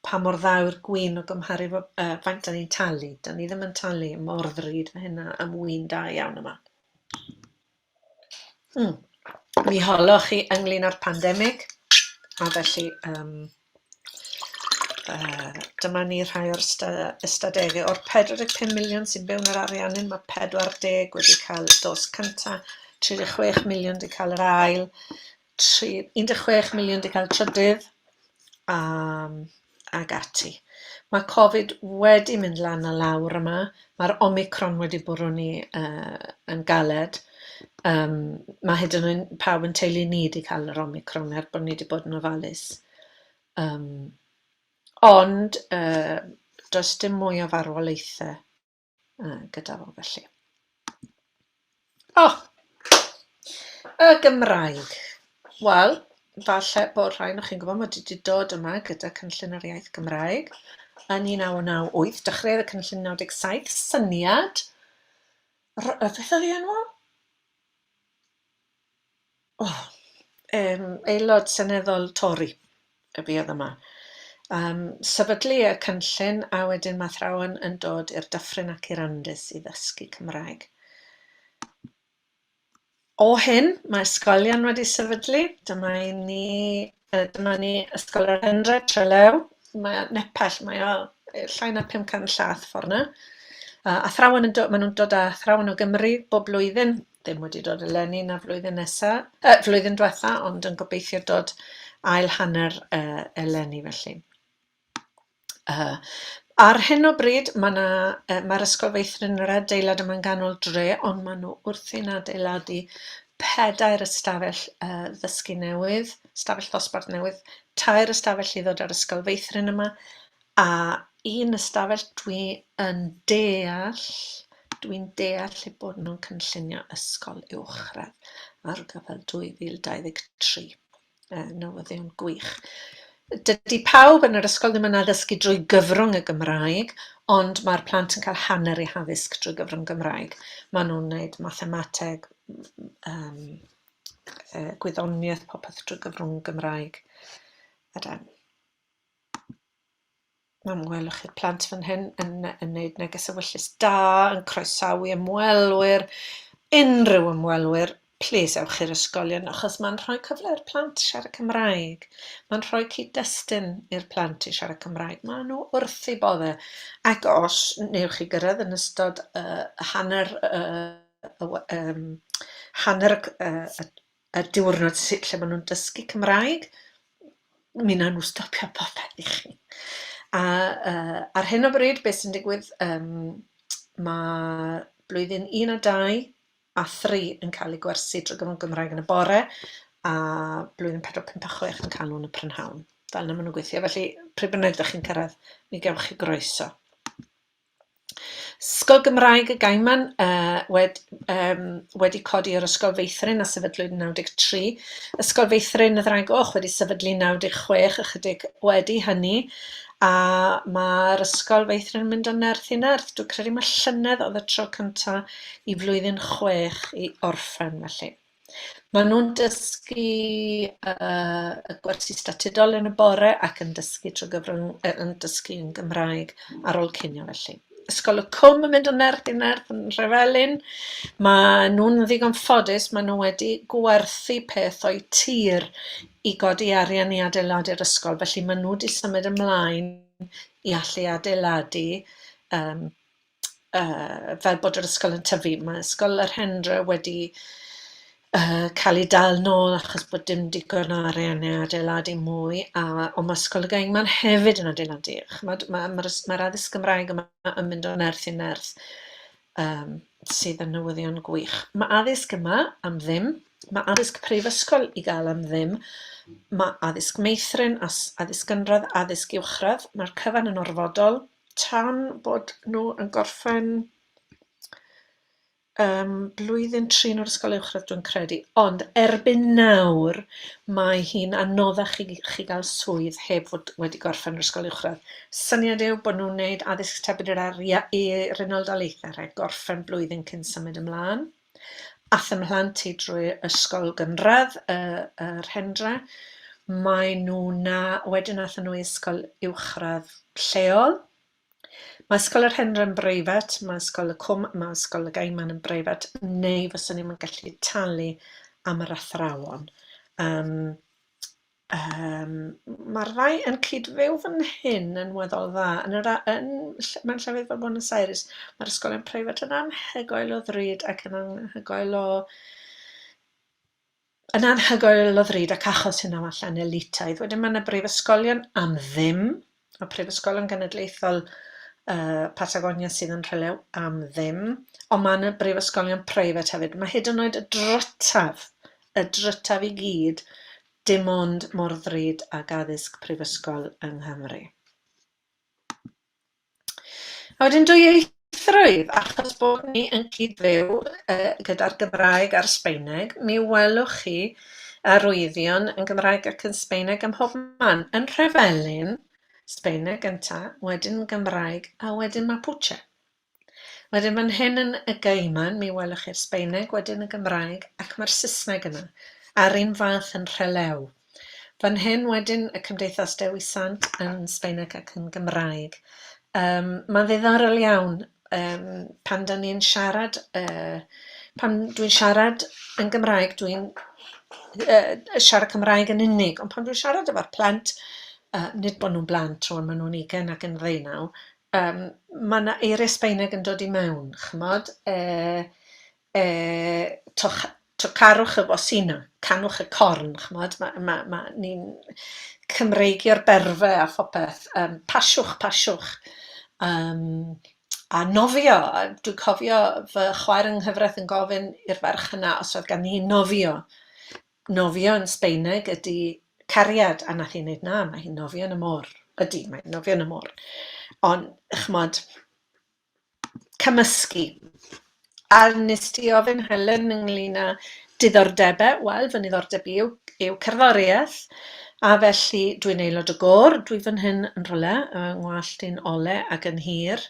pa mor dda yw'r gwin o gymharu efo faint 'dan ni'n talu. 'Dan ni ddim yn talu mor ddrud â hynna am win da iawn yma. Mi holoch chi ynglyn â'r pandemig, a felly dyma ni rhai o'r ystadegau. O'r 45 miliwn sy'n byw yn yr Ariannin, mae 40 wedi cael dos cynta, 36 miliwn wedi cael yr ail, 16 miliwn wedi cael trydydd, ag ati. Mae Covid wedi mynd lan a lawr yma. Mae'r Omicron wedi bwrw ni yn galed. Mae hyd yn oed pawb yn teulu ni wedi cael yr Omicron er bod ni wedi bod yn ofalus. Ond does dim mwy o farwolaethau gyda fo felly. O! Y Gymraeg. Wel, falle bod rhai ohonoch chi'n gwybod mod i 'di dod yma gyda Cynllun yr Iaith Gymraeg yn 1998. Dechreuodd y cynllun yn 97, syniad... beth oedd ei enw o? O, aelod seneddol Tory y fuodd yma. Sefydlu y cynllun a wedyn mae athrawon yn dod i'r dyffryn ac i'r Andes i ddysgu Cymraeg. O hyn, mae ysgolion wedi sefydlu. Dyma i ni, dyma ni Ysgol yr Hendre, Trelew. Mae o nepell, mae o llai na 500 llath ffordd 'na. Athrawon yn dod, maen nhw'n dod â athrawon o Gymru bob blwyddyn. Ddim wedi dod eleni na flwyddyn nesa, flwyddyn diwetha, ond yn gobeithio dod ail hanner eleni felly. Ar hyn o bryd, ma' 'na ma'r ysgol feithrin yr adeilad yma'n ganol dre, ond maen nhw wrthi'n adeiladu pedair ystafell ddysgu newydd, ystafell ddosbarth newydd, tair ystafell i ddod â'r ysgol feithrin yma, a un ystafell dwi yn deall, dwi'n deall eu bod nhw'n cynllunio ysgol uwchradd ar gyfer 2023. Newyddion gwych. Dydy pawb yn yr ysgol ddim yn addysgu drwy gyfrwng y Gymraeg, ond mae'r plant yn cael hanner eu haddysg drwy gyfrwng Gymraeg. Maen nhw'n wneud mathemateg, gwyddoniaeth, popeth drwy gyfrwng Gymraeg. Yden. Mae'n welwch chi'r plant fan hyn yn wneud neges ewyllys da, yn croesawu ymwelwyr, unrhyw ymwelwyr, plis ewch i'r ysgolion, achos mae'n rhoi cyfle i'r plant siarad Cymraeg. Mae'n rhoi cyd-destun i'r plant i siarad Cymraeg. Maen nhw wrth eu bodde. Ac os newch chi gyrraedd yn ystod hanner hanner y diwrnod lle maen nhw'n dysgu Cymraeg, mi wnawn nhw stopio popeth i chi. A ar hyn o bryd, beth sy'n digwydd, ma' blwyddyn 1 a 2 a 3 yn cael eu gwersi drwy gyfrwng Gymraeg yn y bore, a blwyddyn 4, 5 a 6 yn cael nhw yn y prynhawn. Fel 'na maen nhw'n gweithio, felly pryd bynnag dach chi'n cyrraedd, mi gewch chi groeso. Ysgol Gymraeg y Gaiman wedi codi o'r Ysgol Feithrin a sefydlwyd yn 93. Ysgol Feithrin y Ddraig Goch wedi sefydlu yn 96, ychydig wedi hynny, a mae'r Ysgol Feithrin yn mynd o nerth i nerth. Dwi'n credu mae llynedd oedd y tro cyntaf i flwyddyn 6 i orffen felly. Maen nhw'n dysgu y gwersi statudol yn y bore ac yn dysgu trwy gyfrwng, yn dysgu yn Gymraeg ar ôl cinio felly. Ysgol y Cwm yn mynd o nerth i nerth yn Nhrefelin. Maen nhw'n ddigon ffodus, maen nhw wedi gwerthu peth o'u tir i godi arian i adeiladu'r ysgol, felly maen nhw wedi symud ymlaen i allu adeiladu fel bod yr ysgol yn tyfu. Mae Ysgol yr Hendre wedi Cael ei dal nôl achos bod dim digon o arian i adeiladu mwy, a ond mae Ysgol y Gaiman hefyd yn adeiladu. Chimod, mae'r addysg Gymraeg yma yn mynd o nerth i nerth, sydd yn newyddion gwych. Mae addysg yma am ddim, mae addysg prifysgol i gael am ddim, mae addysg meithrin, addysg gynradd, addysg uwchradd, mae'r cyfan yn orfodol tan bod nhw yn gorffen blwyddyn 3 yn yr ysgol uwchradd dwi'n credu, ond erbyn nawr mae hi'n anoddach i chi gael swydd heb fod wedi gorffen yr ysgol uwchradd. Syniad yw bod nhw'n wneud addysg tebyg i'r i'r Unol Daleithiau, rhaid gorffen blwyddyn cyn symud ymlaen. Ath 'y mhlant i drwy ysgol gynradd yr Hendre, mae nhw 'na, wedyn aethon nhw i ysgol uwchradd lleol. Mae Ysgol yr Hendre yn breifat, mae Ysgol y Cwm, mae Ysgol y Gaiman yn breifat, neu fyswn i'm yn gallu talu am yr athrawon. Um, um, mae'r ddau yn cyd-fyw fan hyn yn weddol dda. Yn yr, yn, mewn llefydd fel Buenos Aires, mae'r ysgolion preifat yn anhygoel o ddrud ac yn anhygoel o yn anhygoel o ddrud ac achos hynna falle'n elitaidd. Wedyn mae yna brifysgolion am ddim, mae prifysgolion genedlaethol Patagonia sydd yn Rhelew am ddim, ond mae yna brifysgolion preifat hefyd. Mae hyd yn oed y drytaf, y drytaf i gyd, dim ond mor ddrud ag addysg prifysgol yng Nghymru. A wedyn dwyieithrwydd, achos bod ni yn cyd-fyw gyda'r Gymraeg a'r Sbaeneg, mi welwch chi arwyddion yn Gymraeg ac yn Sbaeneg ym mhob man. Yn Nhrefelin, Sbaeneg gynta, wedyn Gymraeg a wedyn Mapuche. Wedyn fan hyn yn y Gaiman, mi welwch chi'r Sbaeneg, wedyn y Gymraeg, ac mae'r Saesneg yna. A'r un fath yn Rhelew. Fan hyn wedyn y Cymdeithas Dewi Sant yn Sbaeneg ac yn Gymraeg. Mae'n ddiddorol iawn pan 'dan ni'n siarad, pan dwi'n siarad yn Gymraeg, dwi'n siarad Cymraeg yn unig, ond pan dwi'n siarad efo'r plant, nid bod nhw'n blant rŵan, maen nhw'n ugain ac yn ddeunaw, ma' 'na eiriau Sbaeneg yn dod i mewn, chimod, toch- tocarwch y bocina, canwch y corn, chimod, ma' ma' ma' ni'n Cymreigio'r berfau a phopeth, pasiwch, pasiwch, a nofio, a dwi'n cofio fy chwaer yng nghyfraith yn gofyn i'r ferch yna os oedd ganddi hi nofio. Nofio yn Sbaeneg ydy cariad, a wnaeth hi wneud na, mae hi'n nofio yn y môr. Ydy, mae'n nofio yn y môr. Ond, chimod, cymysgu. A wnes di ofyn, Helen, ynglyn â diddordebau. Wel, fy niddordeb i yw, yw cerddoriaeth, a felly dwi'n aelod o gôr. Dwi fan hyn yn rhywle, yng ngwallt i'n ole ac yn hir.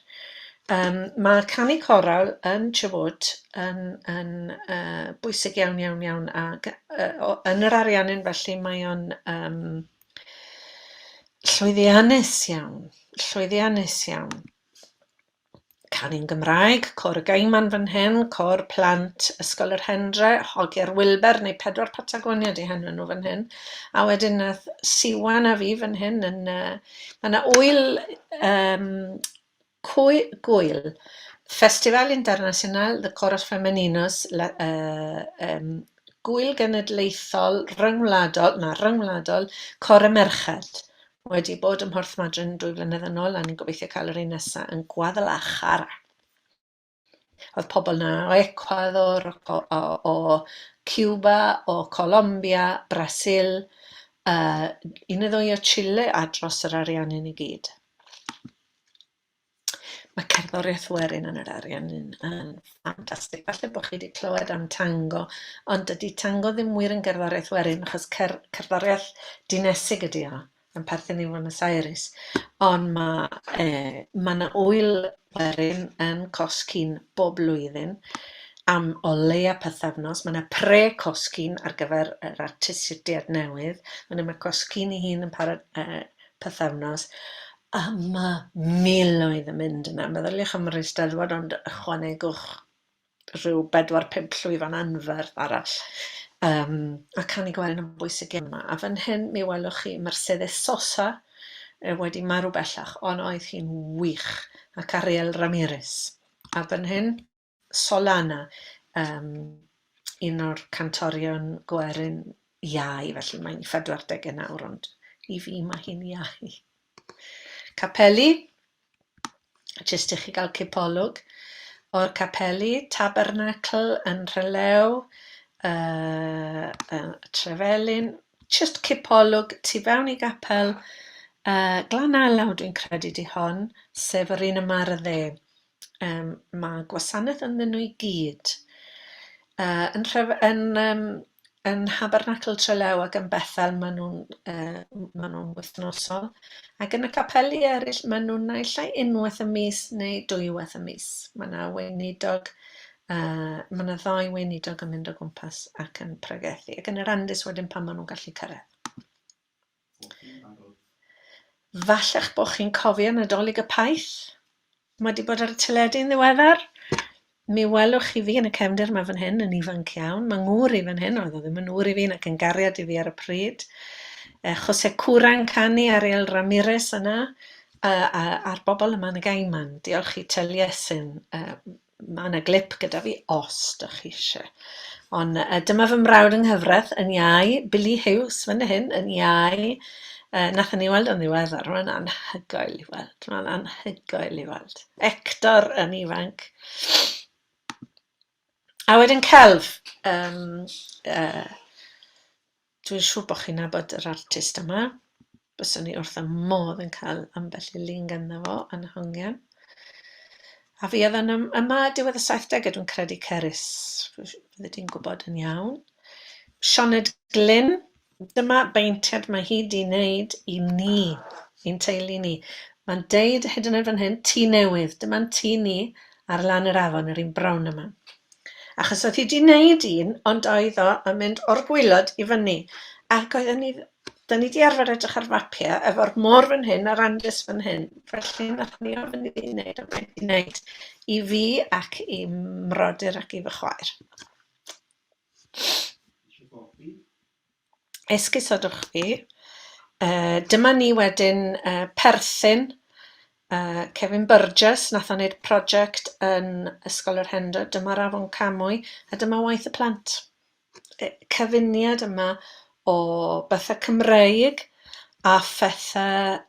Mae canu corawl yn Chubut yn yn bwysig iawn, iawn, iawn, ac yn yr Ariannin felly mae o'n llwyddiannus iawn, llwyddiannus iawn. Canu'n Gymraeg, Côr y Gaiman fan hyn, Côr Plant Ysgol yr Hendre, Hogiau'r Wilber neu Pedwar Patagonia 'di henw nhw fan hyn. A wedyn nath Siwan a fi fan hyn yn ma' 'na ŵyl Gŵyl Festival Internacional de Coros Femeninos, la, Gŵyl Genedlaethol Ryngwladol, na, Ryngwladol Côr y Merched, wedi bod ym Mhorth Madryn 2 flynedd yn ôl, a ni'n gobeithio cael yr un nesaf yn Guadalajara. Oedd pobl 'na o Ecuador, o, o, o Cuba, o Colombia, Brasil, un neu ddwy o Chile a dros yr Ariannin i gyd. Mae cerddoriaeth werin yn yr Ariannin yn ffantastig. Falle bod chi wedi clywed am tango, ond dydy tango ddim wir yn gerddoriaeth werin, achos cer cerddoriaeth dinesig ydy o, yn perthyn i Buenos Aires. Ond mae ma' 'na ŵyl werin yn Cosquín bob blwyddyn am o leia pythefnos. Mae 'na pre-Cosquín ar gyfer yr artistiaid newydd. Wedyn mae Cosquín ei hun yn para pythefnos. A ma' miloedd yn mynd yna. Meddyliwch am yr Eisteddfod, ond ychwanegwch rhyw bedwar, pump llwyfan anferth arall. A canu gwerin yn bwysig iawn yma. A fan hyn mi welwch chi Mercedes Sosa, wedi marw bellach, ond oedd hi'n wych, ac Ariel Ramirez. A fan hyn, Solana, Un o'r cantorion gwerin iau, felly mae'n 40 nawr, ond i fi mae hi'n iau. Capeli, jyst i chi gael cipolwg o'r capeli, Tabernacl yn Rhelew, Trefelin, jyst cipolwg tu fewn i gapel Glan Alaw dwi'n credu di hon, sef yr un yma ar y dde. Mae gwasanaeth ynddyn nhw i gyd. Yn, Nhref, yn, yn Nhabernacl Trelew ac yn Bethel maen nhw'n maen nhw'n wythnosol. Ac yn y capeli eraill maen nhw'n naill ai unwaith y mis neu dwywaith y mis. Mae yna weinidog, mae yna ddau weinidog yn mynd o gwmpas ac yn pregethu. Ac yn yr Andes wedyn pan maen nhw'n gallu cyrraedd. Falle'ch bod chi'n cofio Nadolig y Paith. Mae wedi bod ar y teledu yn ddiweddar. Mi welwch chi fi yn y cefndir yma fan hyn yn ifanc iawn. Mae ngŵr i fan hyn, oedd o ddim yn ŵr i fi nac yn gariad i fi ar y pryd. Jose Cura'n canu Ariel Ramirez yna, a'r bobl yma yn y Gaiman. Diolch i Taliesin. Mae yna glip gyda fi os dych chi eisiau. Ond dyma fy mrawd yng nghyfraith yn iau, Billy Hughes fan hyn yn iau. Nathon ni weld o'n ddiweddar, mae'n anhygoel i weld, mae'n anhygoel i weld. Ector yn ifanc. A wedyn celf. Dwi'n siŵr bod chi'n nabod yr artist yma. Byswn i wrth y modd yn cael ambell i lun ganddo fo yn hongian. A fi oedd yn yma diwedd y 70au, dwi'n credu Cerys, fyddi di'n gwybod yn iawn. Sioned Glyn, dyma beintiad mae hi di wneud i ni, i'n teulu ni. Mae'n deud hyd yn oed fan hyn, tŷ newydd, dyma'n tŷ ni ar lan yr afon, yr un brown yma. Achos oedd hi 'di wneud un, ond oedd o yn mynd o'r gwaelod i fyny. Ac oedden ni, da ni 'di arfer edrych ar fapiau efo'r môr fan hyn a'r Andes fan hyn, felly nath ni ofyn iddi wneud a mae 'di wneud i fi ac i mrodyr ac i fy chwaer. Esgusodwch fi. Dyma ni wedyn perthyn Kevin Burgess, nath o wneud prosiect yn Ysgol yr Hendra. Dyma'r Afon Camwy a dyma waith y plant. Cyfuniad yma o bethau Cymreig a phethau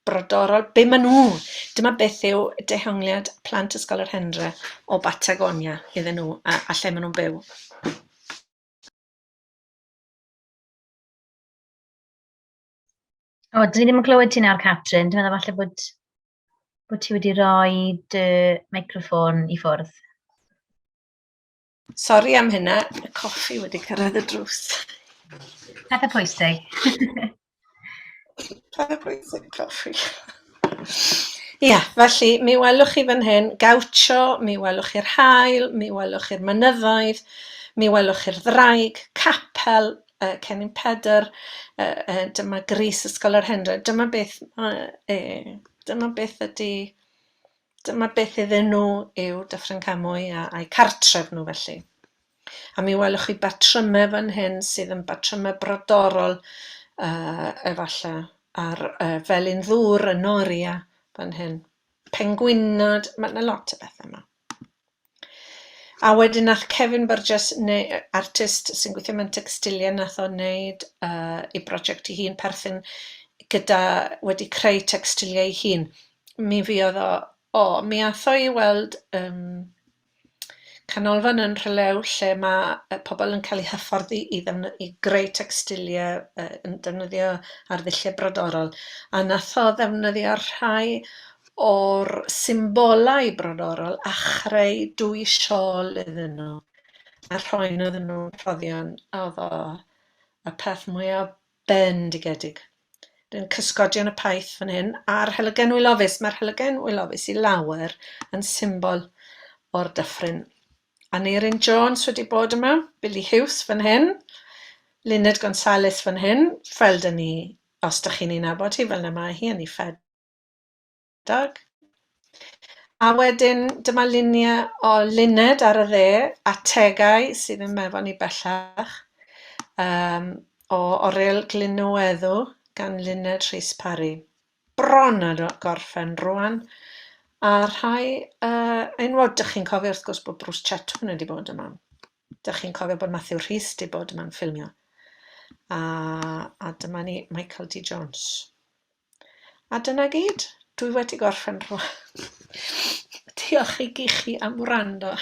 brodorol. Be maen nhw? Dyma beth yw dehongliad plant Ysgol yr Hendre o Batagonia iddyn nhw a lle maen nhw'n byw. O, dyn ni ddim yn clywed ti nawr, Catrin. Dwi'n meddwl falle bod ti wedi rhoi dy meicroffon i ffwrdd. Sori am hynna, y coffi wedi cyrraedd y drws. Pethau pwysig. Pethau pwysig, coffi. Ia, felly mi welwch chi fan hyn gaucho, mi welwch chi'r haul, mi welwch chi'r mynyddoedd, mi welwch chi'r ddraig, capel, Cennin Pedr, dyma grys Ysgol yr Hendre, dyma beth, dyma beth ydy, dyma beth iddyn nhw yw Dyffryn Camwy a'u cartref nhw felly. A mi welwch chi batrymau fan hyn sydd yn batrymau brodorol efallai ar felin ddŵr y Noria fan hyn. Pengwinod, mae yna lot o bethau yma. A wedyn nath Kevin Burgess, neu artist sy'n gweithio mewn tecstiliau, nath o wneud ei brosiect ei hun perthyn gyda, wedi creu tecstiliau ei hun. Mi fuodd o, o, mi ath o i weld canolfan yn Rhelew lle mae pobl yn cael eu hyfforddi i i greu tecstiliau yn defnyddio arddulliau brodorol. A nath o ddefnyddio rhai o'r symbolau brodorol a chreu dwy siôl iddyn nhw. A rhoi nhw iddyn nhw'n rhoddion. Oedd o y peth mwyaf bendigedig. Dyn cysgodion y paith fan hyn, a'r helygen wylofus. Mae'r helygen wylofus i lawer yn symbol o'r dyffryn. Aneurin Jones wedi bod yma, Billy Hughes fan hyn, Luned Gonzales fan hyn, fel dyn ni, os dych chi'n ei nabod hi, fel na mae hi yn ei ffedog. A wedyn dyma luniau o Luned ar y dde, a Tegau sydd yn efo ni bellach, o Oriel Glyn-y-Weddw gan Luned Rhys Parry. Bron â gorffen rwan. A rhai enwog, dych chi'n cofio wrth gwrs bod Bruce Chatwin wedi bod yma. Dych chi'n cofio bod Matthew Rhys 'di bod yma'n ffilmio. A, a dyma ni Michael D. Jones. A dyna gyd. Dwi wedi gorffen rwan. Diolch i chi am wrando.